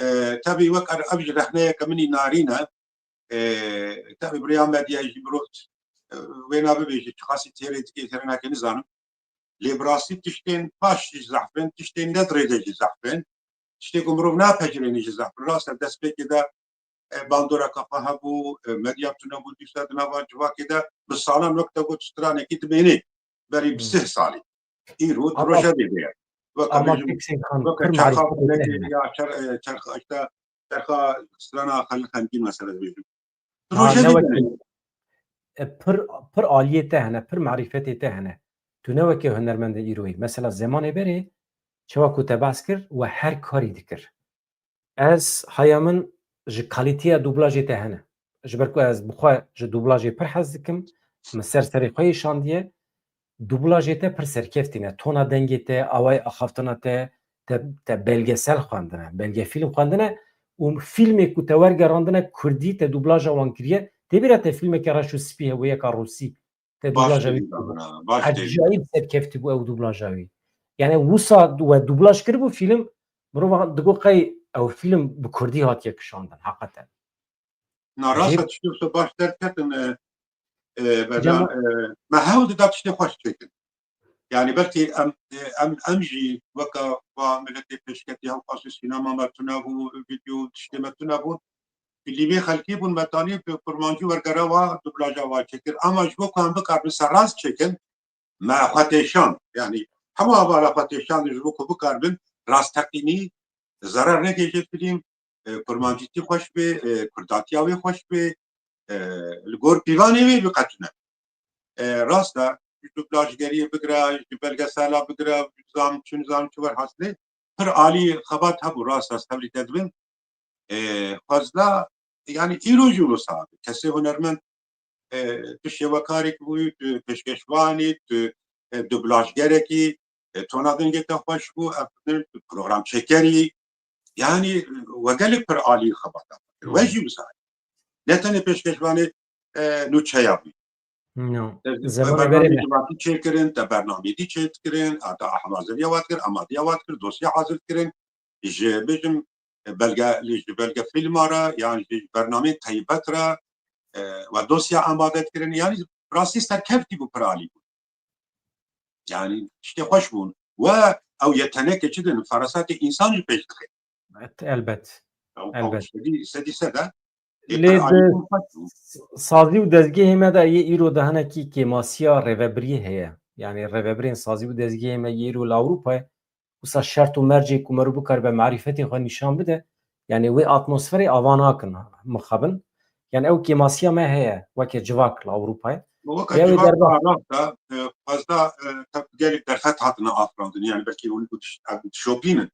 E, tevî wek er-, ev ji rehneyeke min î narîn e. E, tevî bi rêya medyayê jî mirov, e, wê nabibêje, çiqasî têrê dikê, têrê nake nizanim. Lê bi rastî tiştên baş jî zehf in, tiştên ne di rê de jî zehf in. Tiştê ku mirov napejirêne jî zehf in. Rast e, destpêkê de, e, bandoreke xwe hebû, e, medya tune bû, dîsa di nava civakê de bi salan wek te got stranekî dimêne. Berî bi Hmm. sih salî. Îro di Ama, rojevê de ye. Weke ama bêjim, Teksin Xan, weke pir çerxa marîfetê te xulekê hene. ya çer-, e, çerxa, işte, çerxa strana Xelîl Xemgîn mesela dibêjim. Di Ha, rojevê ne de wekî, ne. e, pir, pir aliyê te hene, pir marîfetê te hene. Tu ne wekî hunermendê îroyî. Mesela zemanê berê, çawa ku te behs kir, we her karî dikir. Ez haya min ji kalîteya dublajê te hene. Ji ber ku ez bi xwe ji dublajê pir hez dikim, min ser serê xwe yê şandiye, dublajê te pir serkeftî ne. Tona dengê te, awayê axaftina te, te, te belgesel xwendine, belgefîlm xwendine û fîlmê ku te wergerandine kurdî te dublaja wan kiriye. Tê bîra te fîlmeke reş û spî hebû yeka rûsî. Te Baş dublaja wî têdî kiriye. Baş têdî. Ecayîb serkeftî bû ew dublaja wî. Yani wisa we dublaj kiribû fîlm, mirova digot qey ew fîlm bi kurdî hatiye kişandin, heqeten. Na, rast e, Jê- tiştê wisa baş derketin, e, e, Bedan, Cema- e, me hewl dida tiştê xweş çêkin. Yani belkî em, e, em, em jî weke va miletê pêşketî hewqasî sînema me tune bû, vîdeo tiştê me tune bûn. Fîlmê xelkî bûn, me tanî bi kurmancî wergere wa, dublaja wa çêkir. Ama ji bo ku em bikaribin serrast çêkin, me xwe têşand. Yani hemû hevala xwe têşand ji bo ku bikaribin rasteqînî zerar negêje fîlm, e, kurmancîtî xweş bê, e, kurdatiya wê xweş bê, e, li gor pîvanê wê biqetine. E, rast e, ji dublajgeriyê bigire, ji belgesela bigire, zam çi, zam çi werhasilê, pir alî xebat hebû, rast e, ez tevlî te dibim. E, xwezna, yani îro jî wisa, kesê hunermend, e, tu şêwekarek bûyî, tu pêşkeşvanî, tu, e, dublajgerekî, e, tona dengê te xweş bû, ev tu programçêkerî, yani we gelek pir alî xebata xwe kir. We Hmm. jî wisa. Ne tenê pêşkeşvanê, e, nûçeya bû. No. Te Zemanê bernameyê berê me. civakî çêkirin, te bernameyê dî çêdikirin, a te haziriya wa dikir, amadiya wa dikir, dosya hazir dikirin. Ji, bêjim, belge, ji belgefîlma re, yan ji bernameyên taybet re, e, we dosya amade dikirin. Yani rastî serkeftî bû, pir alî bû. Yani tiştê xweş bûn. We ew yetenekê çi din, ferasatê însan jî pêş dixe. Evet, elbet. Ew, ew Elbet. sedî, sedî sed e. Lê Lê di s-, sazî û dezgehê me de yê îro de hinekî kêmasiya rêvebiriyê heye. Yani rêvebirên sazî û dezgehê me yê îro li Ewropayê wisa şert û mercê ku meriv bikaribe marîfetê xwe nîşan bide, yani wê atmosferê ava nakin mixabin. Yani ew kêmasiya me heye weke civak li Ewropayê. Weke Ya wê civak derba- Arap da, e, fazla, e, tab-, gelek derfet hatine afirandin. Yani belkî hûn bi diş-, ev dişopînin.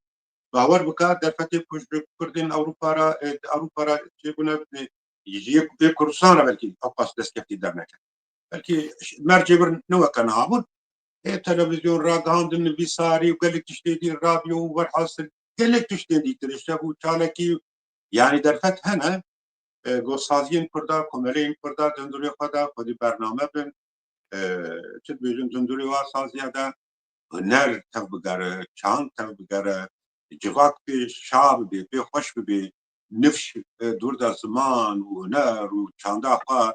Bawer bike derfetê ku ji Kurdên Ewropa re, e, Ewropa re çêbûne, e, ji yê, yê Kurdistan re belkî ew qas destkeftî derneke. Belkî mercê vir ne weke niha bûn. Ê televîzyon, ragihandin, nivîsarî û gelek tiştê dî, radyo û werhasil gelek tiştên dîtir. Îşte bû çalekî, yanî derfet hene. E, go saziyên Kurda, komeleyên Kurda di hundirê xwe de xwedî bername bin. E, çi dibêjin, di hundirê wa saziya de huner tev bigere, çand tev bigere, civak pê şa bibe, pê xweş bibe, nifş, e, dûr de ziman û huner û çanda xwe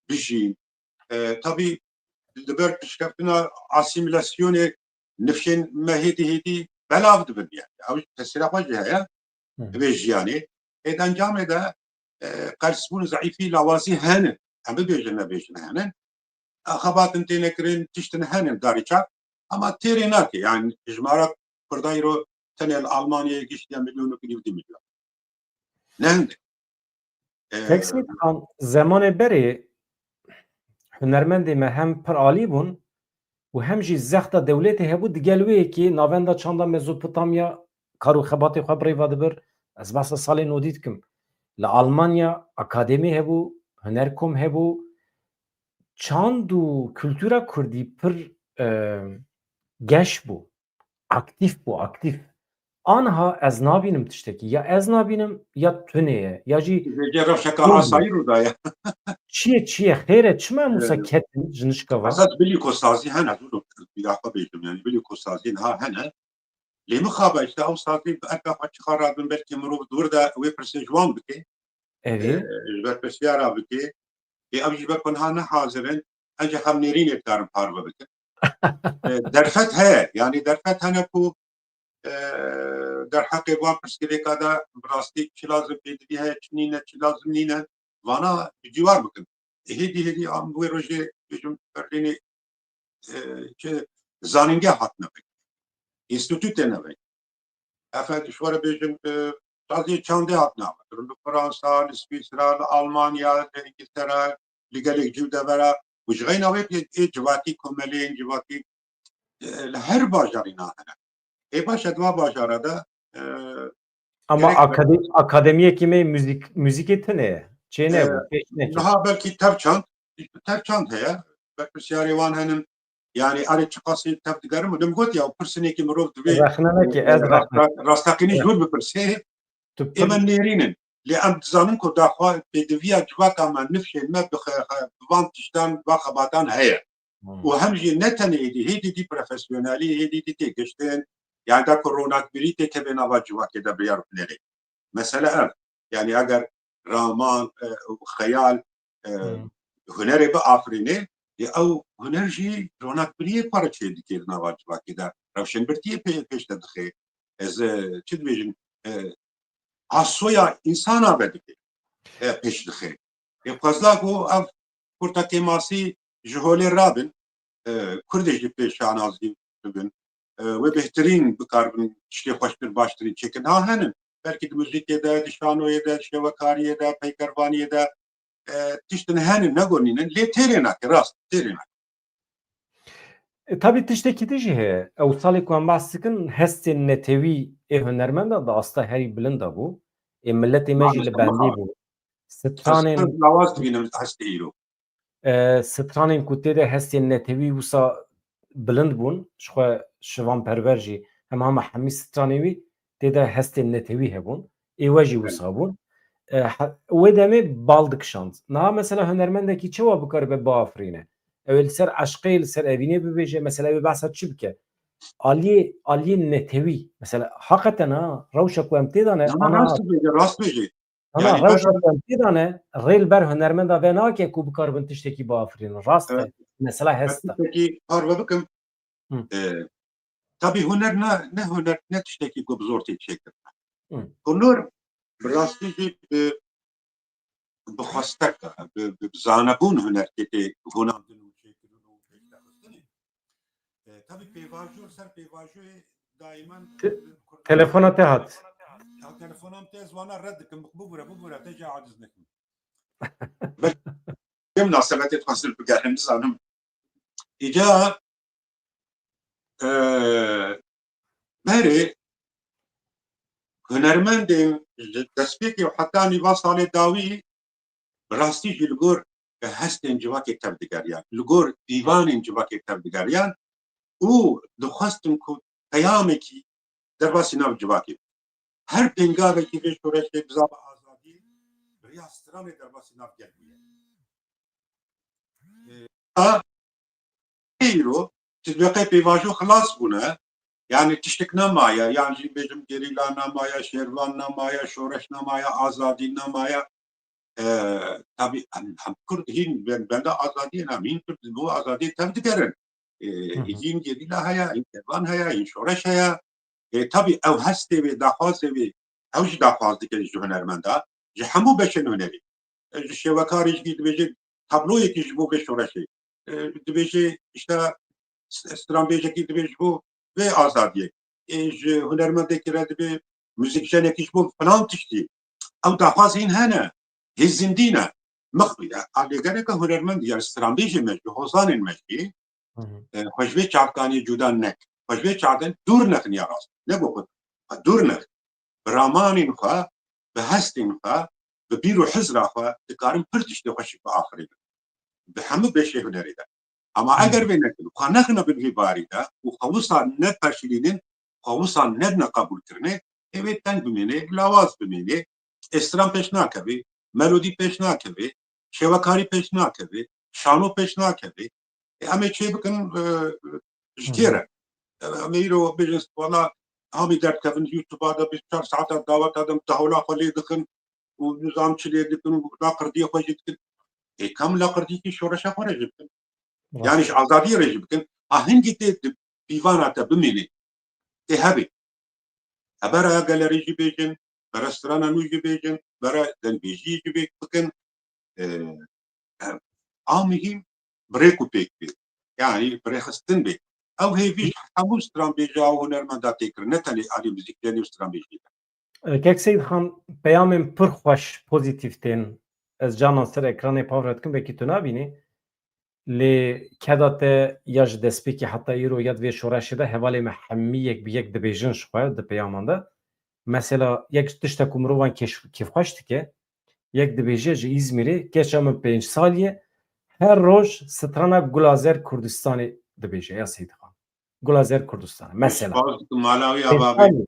bijîn. E, tabî li ber piştketina asîmîlasyonê nifşên me hêdî hêdî belav dibin yani. Ew tesîra xwe jî heye Hı. vê jiyanê. Êd encamê de, e, qelsbûn, zeîfî, lawazî hene. Em bibêjin, nebêjin hene. Xebatin têne kirin, tiştin hene darî çav. Ama têrê nake. Yani jimara Kurda îro tenê li Almanyayê giştiye milyon û nîv, du milyon. Ne hindek. E, Tek Seyîd Xan, zemanê berê hunermendê me hem pir alî bûn û hem jî zexta dewletê hebû, digel wê yekê navenda çanda Mezopotamya kar û xebatê xwe bi rê ve dibir. Ez behsa salên nodî dikim. Li Almanya akademî hebû, hunerkom hebû, çand û kultura kurdî pir, e, geş bû, aktîf bû, aktîf. Aniha ez nabînim tiştekî, ya ez nabînim, ya tune ye, ya jî Vêce rewşeka Tune ye. asayî rû daye. Çi ye, çi ye, xêr e, çima em wisa Evet. ketin ji nişka ve? Esas bilî ku sazî hene, ez wilo bi axwe bêjim, yani bilî ku sazî niha hene. Lê mixabe, işte ew sazî bi erka xwe çixa radin, belkî mirov di wir de wê pirsê ji wan bike. Erê. E, ji ber pirsiyara bike. Ê ev ji ber ku niha ne hazir in, ancak em nêrînê dikarin parve bikin. E, derfet heye, yani derfet hene ku, e, derheqê van pirsgirêka de bi rastî çi lazim pêdivî heye, çi nîne, çi lazim nîne, vana bi cîwar bikin. E, hêdî hêdî em wê rojê bêjim Berlînê, e, çi zanîngeh hatine vekirî, înstîtû têne vekirî. Efendim, ji we re bêjim, e, saziyê çandê hatine amekirin. Li Fransa, li Swîsra, li Almanya, li Îngiltere, li gelek cî û devera. Û ji xeyna wê ê, ê civakî, komeleyên civakî, e, li her bajarî nahene. Ê baş e, di va bajara de, e, Ama gerek akade-, akademiyekî me müzik, müzikê tine ye. Çê Ee, nebû, pêş nekir. Niha belkî tev çand, tev çand heye. Berpirsiyarê wan henin. Yani, erê çiqasî tev digerin, min gotiye, ew pirsinekî mirov divê Rexne neke, ez rexne. rasta-, rastaqînî Evet. jor bipirsê. Tu Ê pir- me nêrînin. Lê em dizanin ku daxwa pêdiviya civaka me, nifşên me bi xe-, xe-, bi van tiştan, bi van xebatan heye. Hmm. Û hem jî ne tenê êdî, hêdî dî profesyonelî, hêdî dî têgiştin, yani da ku ronakbirî têkeve nava civakê de bi yar hunerê. Mesele ev. Yani eger raman, e, xeyal, e, Hmm. hunerê biafirîne, ê ew huner jî ronakbiriyê xwe re çê dike di nava civakê de. Rewşenbirtiyê pê-, pêş de dixe. Ez, e, çi dibêjim, e, asoya însana vedike, e, pêş dixe. Ê xwezda ku ev kurta kêmasî ji holê rabin, e, Kurdê jî pê şanazî bibin. E, wê bêhtirîn bikaribin tiştê xweştir, baştirîn çêkin. Ha, henin. Belkî di muzîkê de, di şanoyê de, di şêwekariyê de, peykervaniyê de, e, tiştin henin, ne gonînin. Lê têrê nake, rast, têrê nake. E, tabî tiştekî din jî heye. Ew salê ku em behs dikin, hestên netewî ê hunermendan di asta herî bilind de bû. Ê miletê me jî li Maalesef, bendê niha. bû. Stranên Ez, ez lawaz dibînim hestê îro. E, stranên ku tê de hestên netewî wisa bilind bûn, ji xwe Şivan Perwer jî, hema hema hemî stranê wî tê de hestên netewî hebûn. Ê we jî Evet. wisa bûn. E, he-, wê demê bal dikişand. Niha mesela hunermendekî çawa bikaribe biafirîne? Ew ê li ser eşqê, li ser evînê bibêje, mesela wê behsa çi bike? Aliyê, aliyê netewî, mesela haqeten ha, rewşa ku em tê de ne, Ama ana rast bêje, rast bêje. Ana Yani rewşa ben ku em tê de ne, rê li ber hunermenda ve nake ku bikaribin tiştekî biafirînin. Rast e, Evet. mesela hesta. Peki, parve bikim. Hı. E, tabii huner ne, ne huner, ne tiştekî ku bi zor tê çêkirin. Hı. Huner bi rastî jî bi, bi xwestek e, bi, bi zanebûn huner tê, tê hunandin û çêkirin û pêşkevkirinê. E, tabii pêvajo, ser pêvajoyê Daimen Te- Telefona te hat. Ya, telefonam te ez wana red dikim. Bibûre, bibûre, te jî aciz nekim. Belkî münasebetê xwestir bigerin, nizanim. Îca, e, berê hunermendên ji destpêkê û heta nîva salê dawî bi rastî jî li gor hestên civakê tevdigeriyan, li gor dîvanên civakê tevdigeriyan û dixwestin ku peyamekî derbasî nav civakê bike. Her pêngavekî vê şoreşê bizava azadî bi riya stranê derbasî nav gel bûye. E, a, îro, tu dibê qey pêvajo xilas bûne, yani tiştek nemaye, yan jî bêjim gerîla nemaye, şêrvan nemaye, şoreş nemaye, azadî nemaye. E, tabî em, em Kurd hîn ben-, benda azadiyê ne, em hîn Kurd bo azadiyê tev digerin. E, Hı hı. Hîn gerîla heye, hîn şêrvan heye, hîn şoreş heye. E, tabî ew hestê wê, daxwazê wê, ew jî daxwaz dike ji hunermenda, ji hemû beşên hunerî. E, ji şêwekarê jî dibêje tabloyekî ji bo vê şoreşê. E, dibêje işte s-, stranbêjekî dibê ji bo vê azadiyê. E, ji hunermendekî re dibê muzîkjenekî ji bo filan tiştî. Ew daxwazên hene. Hê zindî ne. Mix-, a lêgereke hunermend, yani stranbêjê me jî, hozanên me jî, Hı hı. e, xwe ji vê çavkaniyê cuda nek. Xwe ji vê çavkaniyê dûr nexin ya rast. Ne ku xwe, xwe dûr nexin. Bi ramanên xwe, bi hestên xwe, bi bîr û hizra xwe dikarin pir tiştê xweşik biafirînin. Bi hemû beşê hunerê de. Ama Hı. eger vê nekin, xwe nexine bin vê barî de û xwe wisa nepeşirînin, xwe wisa nebine qebûlkirinê, ê wê teng bimêne, lawaz bimêne, ê stran pêş nakeve, melodî pêş nakeve, şêwekarî pêş nakeve, şano pêş nakeve. Ê, em ê çê bikin, e, ji Hı kê hı. re? E, em ê îro bêjin, wala hamî derdikevin YouTube-a de bîst û çar saeta daweta de em tehola xwe lê dixin û nizam çi lê dikin û laqirdiyê xwe jî dikin. Ê, kam laqirdiyekî şoreşa xwe re jî bikin. Rast. Yani ji azadiyê re jî bikin. A hingî tê di pîvana te bimînê. Tê hebê. Hebera gelerî jî bêjin, bere strana nû jî bêjin, bere dengbêjiyê jî bê-, bikin. E, e, a muhîm bi rêk û pêk bê. Yani bi rêxistin bê. Ew hêvî ji hemû stranbêja û hunermenda tê kirin, ne tenê alî muzîkjenê û stranbêjiyê de. E, Kek Seyîd Xan, peyamên pir xweş, pozîtîf tên. Ez canan ser ekranê pavre dikim, belkî tu nabînî. Lê keda te ya ji destpêkê heta îro ya di vê şoreşê de hevalê me hemî yek bi yek dibêjin ji xwe di peyaman de. Mesela yek tiştek ku mirovan kêş-, kêfxweş dike, yek dibêje ji Îzmîrê, keça min pênc salî ye, her roj strana Gulazer Kurdistanê dibêje, ya Seyîd Xan. Gulazer Kurdistanê. Mesela. Spas dikim, mala wî Pênc ava be. salî.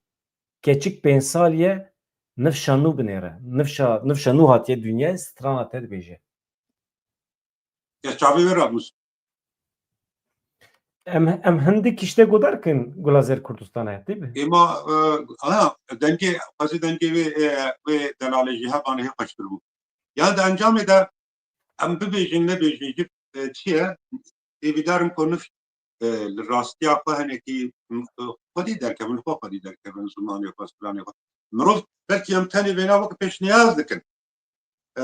Keçik pênc salî ye, nifşa nû binêre. Nifşa, nifşa nû hatiye dinyayê, strana te dibêje. Ya çavê wê rabûs. Em, em hindik kişte godar kin Gulazer Kurdistana, değil mi? Ema, e, ha, dengê, xwezî dengê wê, e, wê delalê jî hebanê hê xweştir bû. Ya di encamê de em bibêjin, nebêjin jî, e, çi ye? Hêvîdarim ku nif, e, li rastiya xwe hinekî, e, xwedî derkevin, xwe xwedî derkevin, zimanê xwe, stranê xwe. Mirov belkî em tenê vêna wek pêşniyaz dikin. E,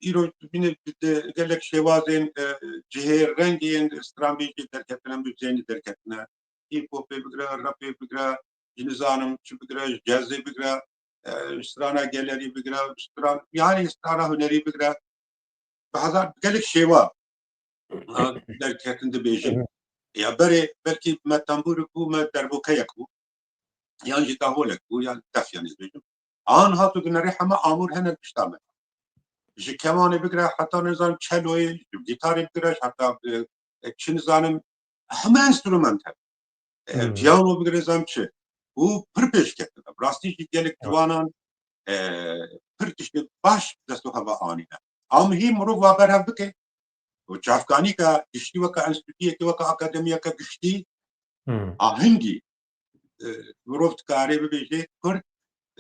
îro bîne di gelek şêwazên, e, cihê rengê yên stranbêjê derketine, muzeyînê derketine. Hîp hopê bigire, rapê bigire, ji nizanim çi bigire, ji cezê bigire, e, strana gelerî bigire, stran, yani strana hunerî bigire. Bi hezar gelek şêwa, e, derketin dibêjin. Hı hı. Ya berê belkî me tembûrik bû, me derbokeyek bû. Yan jî daholek bû, yan def, yan ez bêjim. An hat û dinere heme amûr hene pişta me. Ji kemanê bigire heta nizam çeloyê, ji gîtarê bigire heta, e, e, çi nizanim, heme enstrument hene. E, Hmm. Piyano bigire zam çi. Û pir pêşketin. Rastî jî gelek Evet. ciwanan, e, pir tiştê baş dest û heva anîne. A muhîm mirov wa berhev bike. Û çavkanîka giştî weke enstîtuyeke, weke akademiyeke giştî Hmm. a hingî, e, mirov dikare bibêje Kurd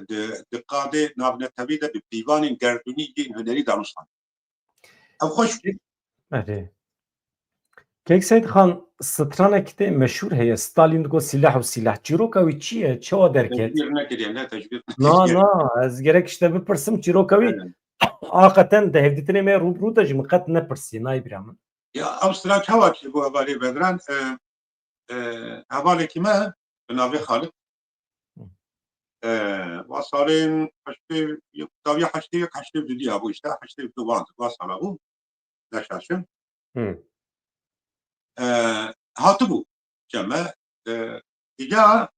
di, di qadê navnetewî de bi pîvanên gerdûnî yên hunerî danûstan. Ev xweş bû. Erê. Kek Seyîd Xan, stranek tê meşhûr heye. Stalin digot, "Silah û silah." Çîroka wî çi ye? Çawa derket? Tecbîr nekiriye, ne tecbîr. Na, na, ez gerek işte bipirsim, çîroka wî Aynen. Aqeten di hevdîtinê me rû bi rû de jî min qet nepirsî, nayê bîra min. Ya, ew stran çawa çêbû hevalê Bedran? E, e, hevalekî me bi navê Xalid. Hı. E, va salên heştê, dawiya heştê yek, heştê du diya bû işte, heştê du van, va sala bû. Neşaşim. Hı. E, hatibû ceme, e, îca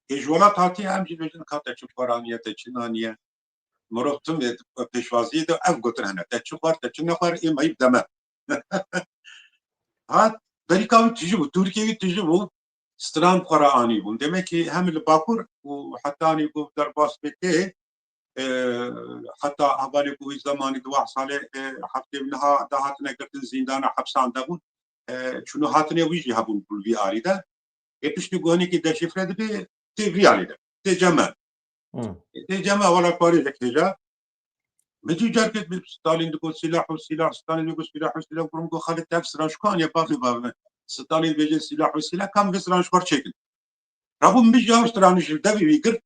ê ji welat hatiye, em jî bêjin ka te çi xwaraniye, te çi naniye. Mirov tim ê pêşwaziyê de ev gotin hene, te çi xwar, te çi nexwar, ê mayî deme. Hat, berîka wî tijî bû, Tirkiye wî tijî bû, stran xwe re anî bûn. Demek ki hem li Bakur û hetanî ku derbas bê tê, e, heta hevalê ku wî zemanî di wah salê, e, heftê niha dahatine girtin zîndana hepsan de bûn. E, çûnû hatine wî jî hebûn li vî alî de. Ê piştî guhenekî deşîfre dibe, tê vî alî de. Tê ceme. Hmm. Tê ceme wala parêzek hêja. Min jî car kir, Stalin digot silah û silah, Stalin digot silah û silah, kurim got Xalid, tev stranşkan ya bavê bavê. Stalin bêje silah û silah, kam vê stranşkar çêkin. Rabû min jî ev stranî ji devê wî girt.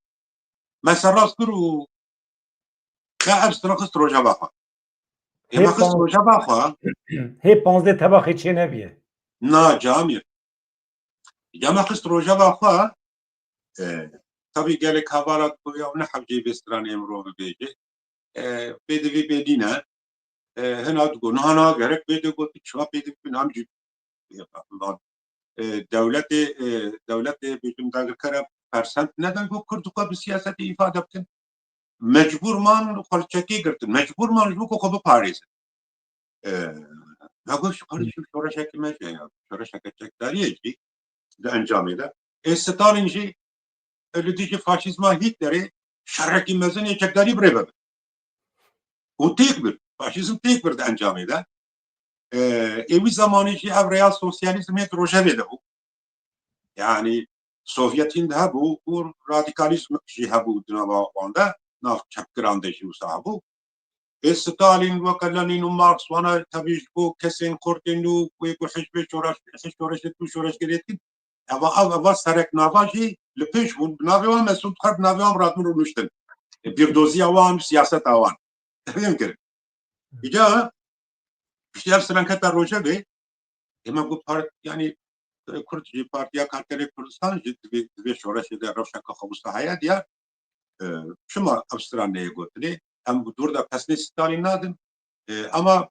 Me serrast kir û me ev stran xist rojeva xwe. Ê Hê me xist panz- rojeva xwe. Hê panzdeh tebaxê çê nebiye. Na camir. Ya me xist rojeva xwe. E, tabî gelek hevala digot ya ne hewcê vê stranê mirov bibêje. E, pêdivî bê nîne. E, hina digot, niha niha gerek pêdivî got, çima pêdivî bin em jî, e, e, dewletê, e, dewletê bêjim dagirkere persent neden ku Kurd xwe bi siyasetê îfade bikin. Mecbûr man xwe li çekê girtin. Mecbûr man ji bo ku xwe biparêzin. E, me got, "Kardeşim, şoreşekî me jî heye. Şoreşeke çekdariyê jî di encamê de." Ê Stalin jî, e, li dijî faşîzma Hitlerê şerekî mezin ê çekdarî birêve bibin. Û têk bir. Faşîzm têk bir di encamê de. E, ê wî zemanî jî ev real sosyalîzm hê di rojevê de bû. Yani Sovyetîn de hebû û radîkalîzm jî hebû di nava wan de, nav çepgiran de jî wisa hebû. Ê Stalin weke Lenin û Marx wana tevî ji bo kesên xortên nû wê ku hizbê şoreş, hizb şoreşê tu şoreşgerê dikin. Eva, ev, eva serek nava jî li pêş bûn. Bi navê wan mesûl dixwar, bi navê wan radin rûniştin. Bîrdoziya wan, siyaseta wan. Tevîm kirin. Îca piştî ev stranê kete rojevê, ê me got part-, yanî, e, Kurd jî, Partiya Karkerê Kurdistan jî divê, divê şoreşê de rewşeke xwe wisa heye diyar. E, çima ev stran neyê gotinê? Em bi dûr de pesnê Stalin nadin. E, ama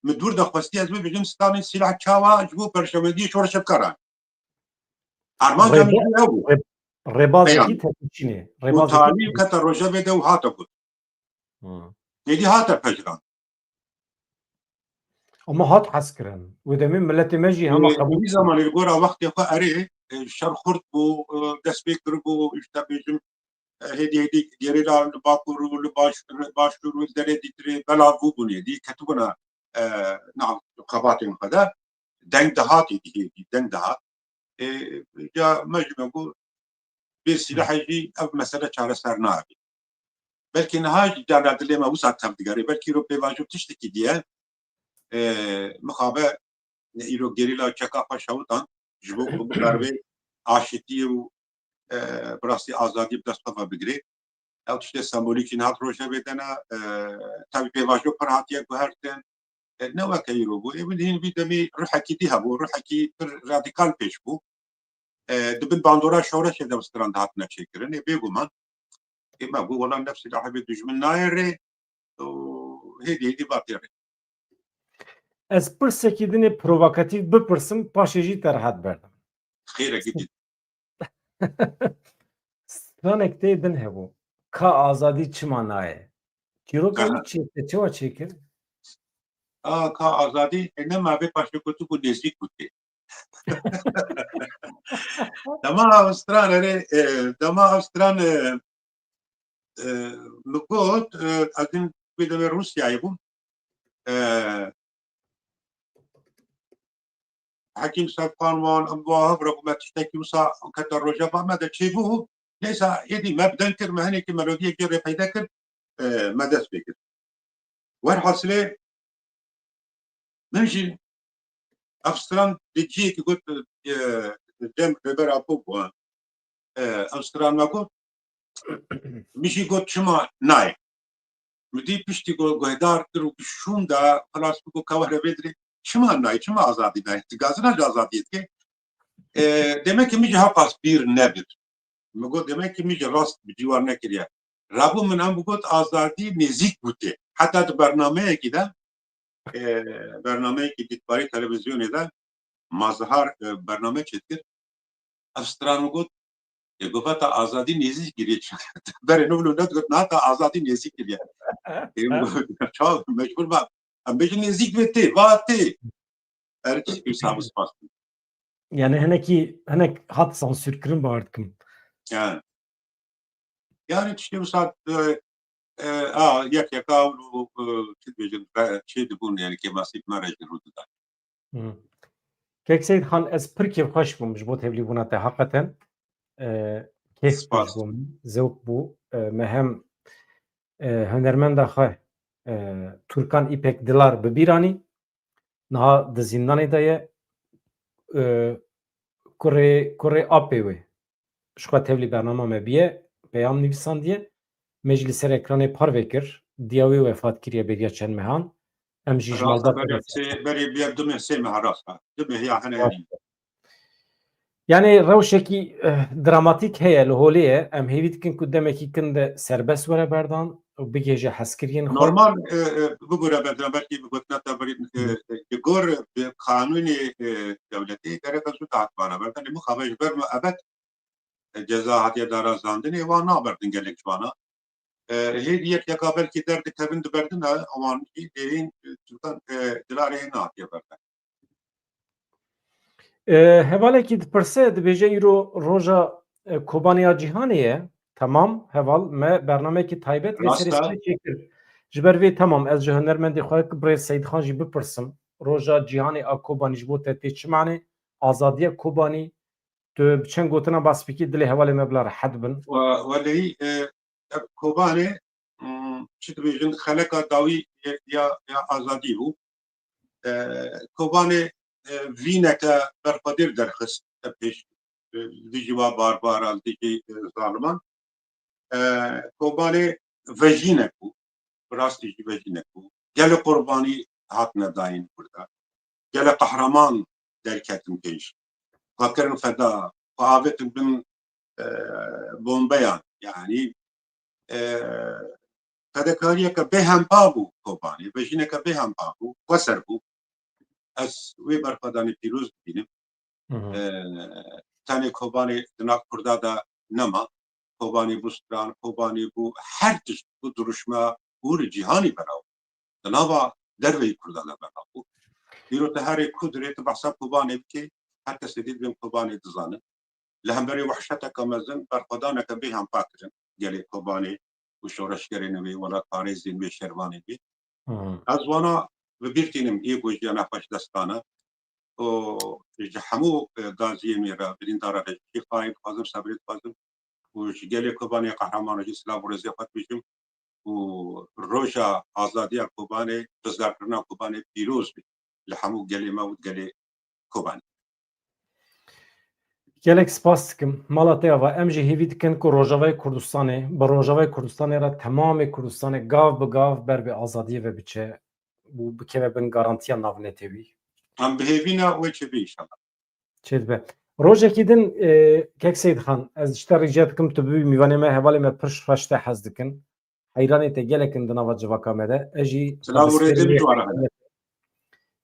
min dûr de xwestî ez bibêjim Stalin silah çawa ji bo perşemendiyê şoreşe bikaran. Armanca min jî ew bû. Rê-, rê-, rêbazekî Peyan. Tepişînê. Û rêbazekî talî tepişînê. Kete rojevê de û hate got. Hmm. Êdî hate pejirandin. Ama hat hezkirin. Wê demê miletê me jî hema Ee, qebûl wî zamanê li gora wextê xwe erê, e, şer xurt bû, e, dest pê kiribû, işte bêjim, e, hêdî hêdî gerîla li Bakur û li Baş-, Başûr û li derê dîtirê belav bûbûn êdî, ketibûne, e, nav xebatên xwe de. Deng dihat êdî hêdî, deng dihat. E, ya me jî me got, bê sîlehê jî ev mesele çareser nabe. Belkî niha jî carna dilê me wisa tev digere, belkî îro pêvajo tiştekî diye. E, mixabe ne îro gerîla çeka xwe şewitan, ji bo ku bikaribê aşitiyê û, e, bi rastî azadiyê bi dest xwe ve bigirê. Ew tiştê sembolîk jî niha di rojevê de ne, e, tevî pêvajo pir hatiye guhertin. E, ne weke îro bû. Ê wî hîn vî demî ruhekî dî hebû, ruhekî pir radîkal pêş bû. E, di bin bandora şoreşê de stran dihatine çêkirin. Ê bêguman, ê me bû, wela nefsî lehebê dijmin nayê rê û hêdî hêdî vatê rê. Ez pirsekî dinê provokatîf bipirsim, paşê jî te rehet berdim. Xêrekî dît. Stranek tê din hebû. Ka azadî çima nayê? Çîroka Aha. Wî çi, te çawa çêkir? A, ka azadî, e, ne ma vê paşê gotu ku nêzîk bû tê. Dema ev stran, erê, e, dema ev stran, e, e, min got, e, ez din wê demê Rûsyayê bûm. E, Hekîm Sevkan wan, em va hev re bû me tiştekî wisa kete rojeva me de çêbû. Neysa, êdî me bi deng kir, me hinekî melodiyek jê rê peyde kir, e, me dest pê kir. Werhasilê, min jî ev stran di cihekî got, e, Cem Rêber Apo bû, e, ev stran me got, min jî got, çima nayê? Min dî piştî ku guhdar kir û bi şûn da, xilas bû ku ka were vê dirê, çima nayê, çima azadî nayê? Tu gazina ji azadiyê dikê? E, demek ki min jî hewqas bîr nebir. Min got, demek ki min jî rast bi cîwar nekiriye. Rabû min em bigot azadî nêzîk bû tê. Heta di bernameyekî de, e, bernameyekî dîtbarî televîzyonê de Mazhar, e, bername çêdikir. Ev stran min got, e, goveta azadî nêzîk giriye. Berê nû ne digot, na ta azadî nêzîk giriye. E, çawa mecbur ba. Em bêjin nêzîk ve tê, va tê. Her tişt wisa bi spas. Yani hinekî, hinek hat sansürkirin bawer dikim. Yani. Yani tiştê wisa, e, e, a, yek yeka û, e, çi dibêjin, e, çê dibûn, yani kêmasî bi me re jî rû dida. Hı. Kek Seyîd Xan, ez pir kêfxweş bûm ji bo tevlîbûna te heqeten. E, kêf Spas. Bûm, zewq bû. E, me hem, e, hunermenda xwe, e, Turkan Îpek Dilar bi bîr anî. Niha di zîndanê de ye. E, kurê, kurê apê wê ji xwe tevlî bernama me bûye, peyam nivîsandiye. Me jî li ser ekranê parve kir. Diya wê wefat kiriye beriya çend mehan. Em jî ji Rast e, malbata berê re sê, berê bûye du meh, sê meh rast e. Du meh ya hene. Rast e. Yani rewşekî, eh, dramatîk heye, li holê ye. Em hêvî dikin ku demekî kin de serbest were berdan û bigihêje hezkiriyên xwe. Normal, e, e, bigore berdan, belkî bi gotina te berî, e, Hı. e, li gor bi qanûnê, e, dewletê gerek e zû dahatibana berdan. Lê mixabe ji ber me ebed, e, ceza hatiye darazandinê, wan naberdin gelek ji wana. E, hê yek yeka belkî derdikevin diberdin, e, wan jî dêrîn, e, Turkan, e, Dilarê hê nehatiye berdan. E, hevalekî dipirse, dibêje îro roja, e, Kobanê ya cîhanê ye. Temam, heval, me bernameyekî taybet vê Rast serê e. Serê çêkir. Ji ber vê temam, ez ji hunermendê xwe birêz Seyîd Xan jî bipirsim. Roja cîhanê a Kobanî ji bo te tê çi manê? Azadiya Kobanî, tu bi çend gotina bas bikî, dilê hevalê me bila rehet bin. We-, welehî, e, ev Kobanê, mm, çi dibêjin, xeleka dawî ya, ya, ya azadî bû. E, Kobanê, e, vîneke berxwedêr derxist te pêş, e, li dijî wa barbara, li dijî, e, zaliman. E, Kobanê vejînek bû, bi rastî jî vejînek bû. Gelek qurbanî hatine dayîn kurda. Gelek qehreman derketin pêş. Xwe kirin feda, xwe avêtin bin, e, bombeyan. Yanî, e, fedekariyeke bêhempa bû Kobanê, vejîneke bêhempa bû, xweser bû. Ez wê berxwedanê pîroz dibînim. Hı hı. E, tenê Kobanê di nav Kurda de nema. Kobanê bû stran, Kobanê bû her tişt, bû dirûşme û li cîhanî belav. Di nava derveyî Kurda de belav bû. Îro te herê ku dirê tu behsa Kobanê bikê, her kesê dî dibên Kobanê dizanin. Li hemberî wehşeteke mezin berxwedaneke bêhempa kirin gelê Kobanê û şoreşgerên wê, welatparêzên wê, şervanên wê. Hı. Ez wana bi bîr tînim, yê ku jiya nexweş dest dane. û ji hemû, e, gaziyê me re, birîndara re jî xayê dixwazim, sebrê dixwazim û ji gelê Kobanê qehreman re jî silav û rêzê xwe dibêjim û roja azadiya Kobanê, rizgarkirina Kobanê pîroz be li hemû gelê me û gelê Kobanê. Gelek spas dikim. Mala te ava, em jî hêvî dikin ku Rojavayê Kurdistanê, bi Rojavayê Kurdistanê re temamê Kurdistanê gav bi gav ber bi azadiyê ve biçe û bikeve bin garantiya navnetewî. Em bi hêvî ne wê çêbe înşallah. Çêdibe. Rojekî din, e, Kek Seyîd Xan, ez ji te rica dikim tu bibî mîvanê me, hevalê me pir ji xwe ji te hez dikin. Heyranê te gelek in di nava civaka me de. Ez jî Silav û rêzê min ji wan re hebe.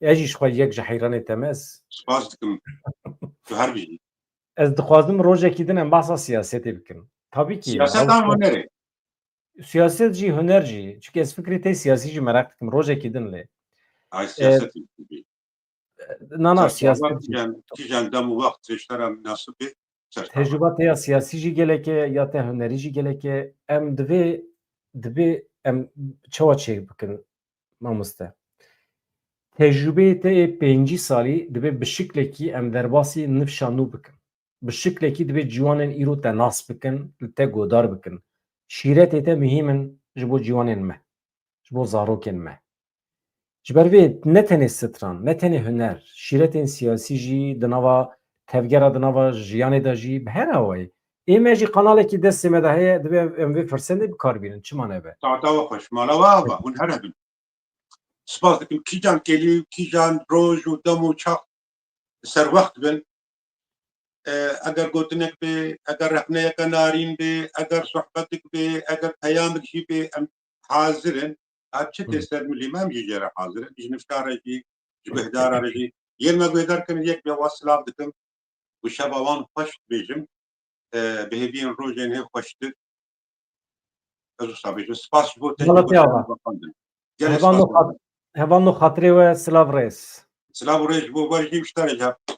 Ez jî ji xwe yek ji heyranê te me ez. Spas dikim. Tu her bijî. Ez dixwazim rojekî din em bahsa siyasetê bikin. Tabii ki. Siyaset an hunerê. Siyaset jî, huner jî. Çunke ez fikrê te siyasî jî merak dikim. Rojekî din lê. Ay, e, siyaset jî. Na, na, siyaset jî. Kîjan, kîjan dem û wext rêştera minasib be, serkava. Tecrüba te ya siyasî jî gelek e, ya te hunerî jî gelek e. Em divê, divê em çawa çêk bikin, mamoste? Tecrübeyê te yê pêncî salî divê bi şiklekî em derbasî nifşa nû bikin. Bi şiklekî divê ciwanên îro te nas bikin, li te godar bikin. Şîretê te muhîm in ji bo ciwanên me, ji bo zarokên me. Ji ber vê ne tenê stran, ne tenê huner, şîretên siyasî jî di nava tevgera, di nava jiyanê de jî bi her awayî. Ê me jî kanalekî destê me de heye, divê em vê firsendê bi kar bînin. Çima nebe? Saeta we xweş, mala we ava, hûn her hebin. Spas dikim. Kîjan kêlî, kîjan roj û dem û çax serwext bin. e, eger gotinek bê, eger rexneyeke narîn bê, eger sohbetik bê, eger peyamik jî bê, em hazir in. Ev çi tê ser milî me, em jî jê re hazir in. Ji nifşa re jî, ji guhdara re jî. Yên me guhdar kirin, yek bi wa silav dikim. Û şeva wan xweş dibêjim. E, bi hêviyên rojên hê xweştir. Ez wisa bêjim. Spas ji bo te, ji bo şerê xwendin. Gelek spas. Hevalno xat-, hevalno xatirê we, silav rêz. Silav û rêz ji bo we jî, wişta re jî.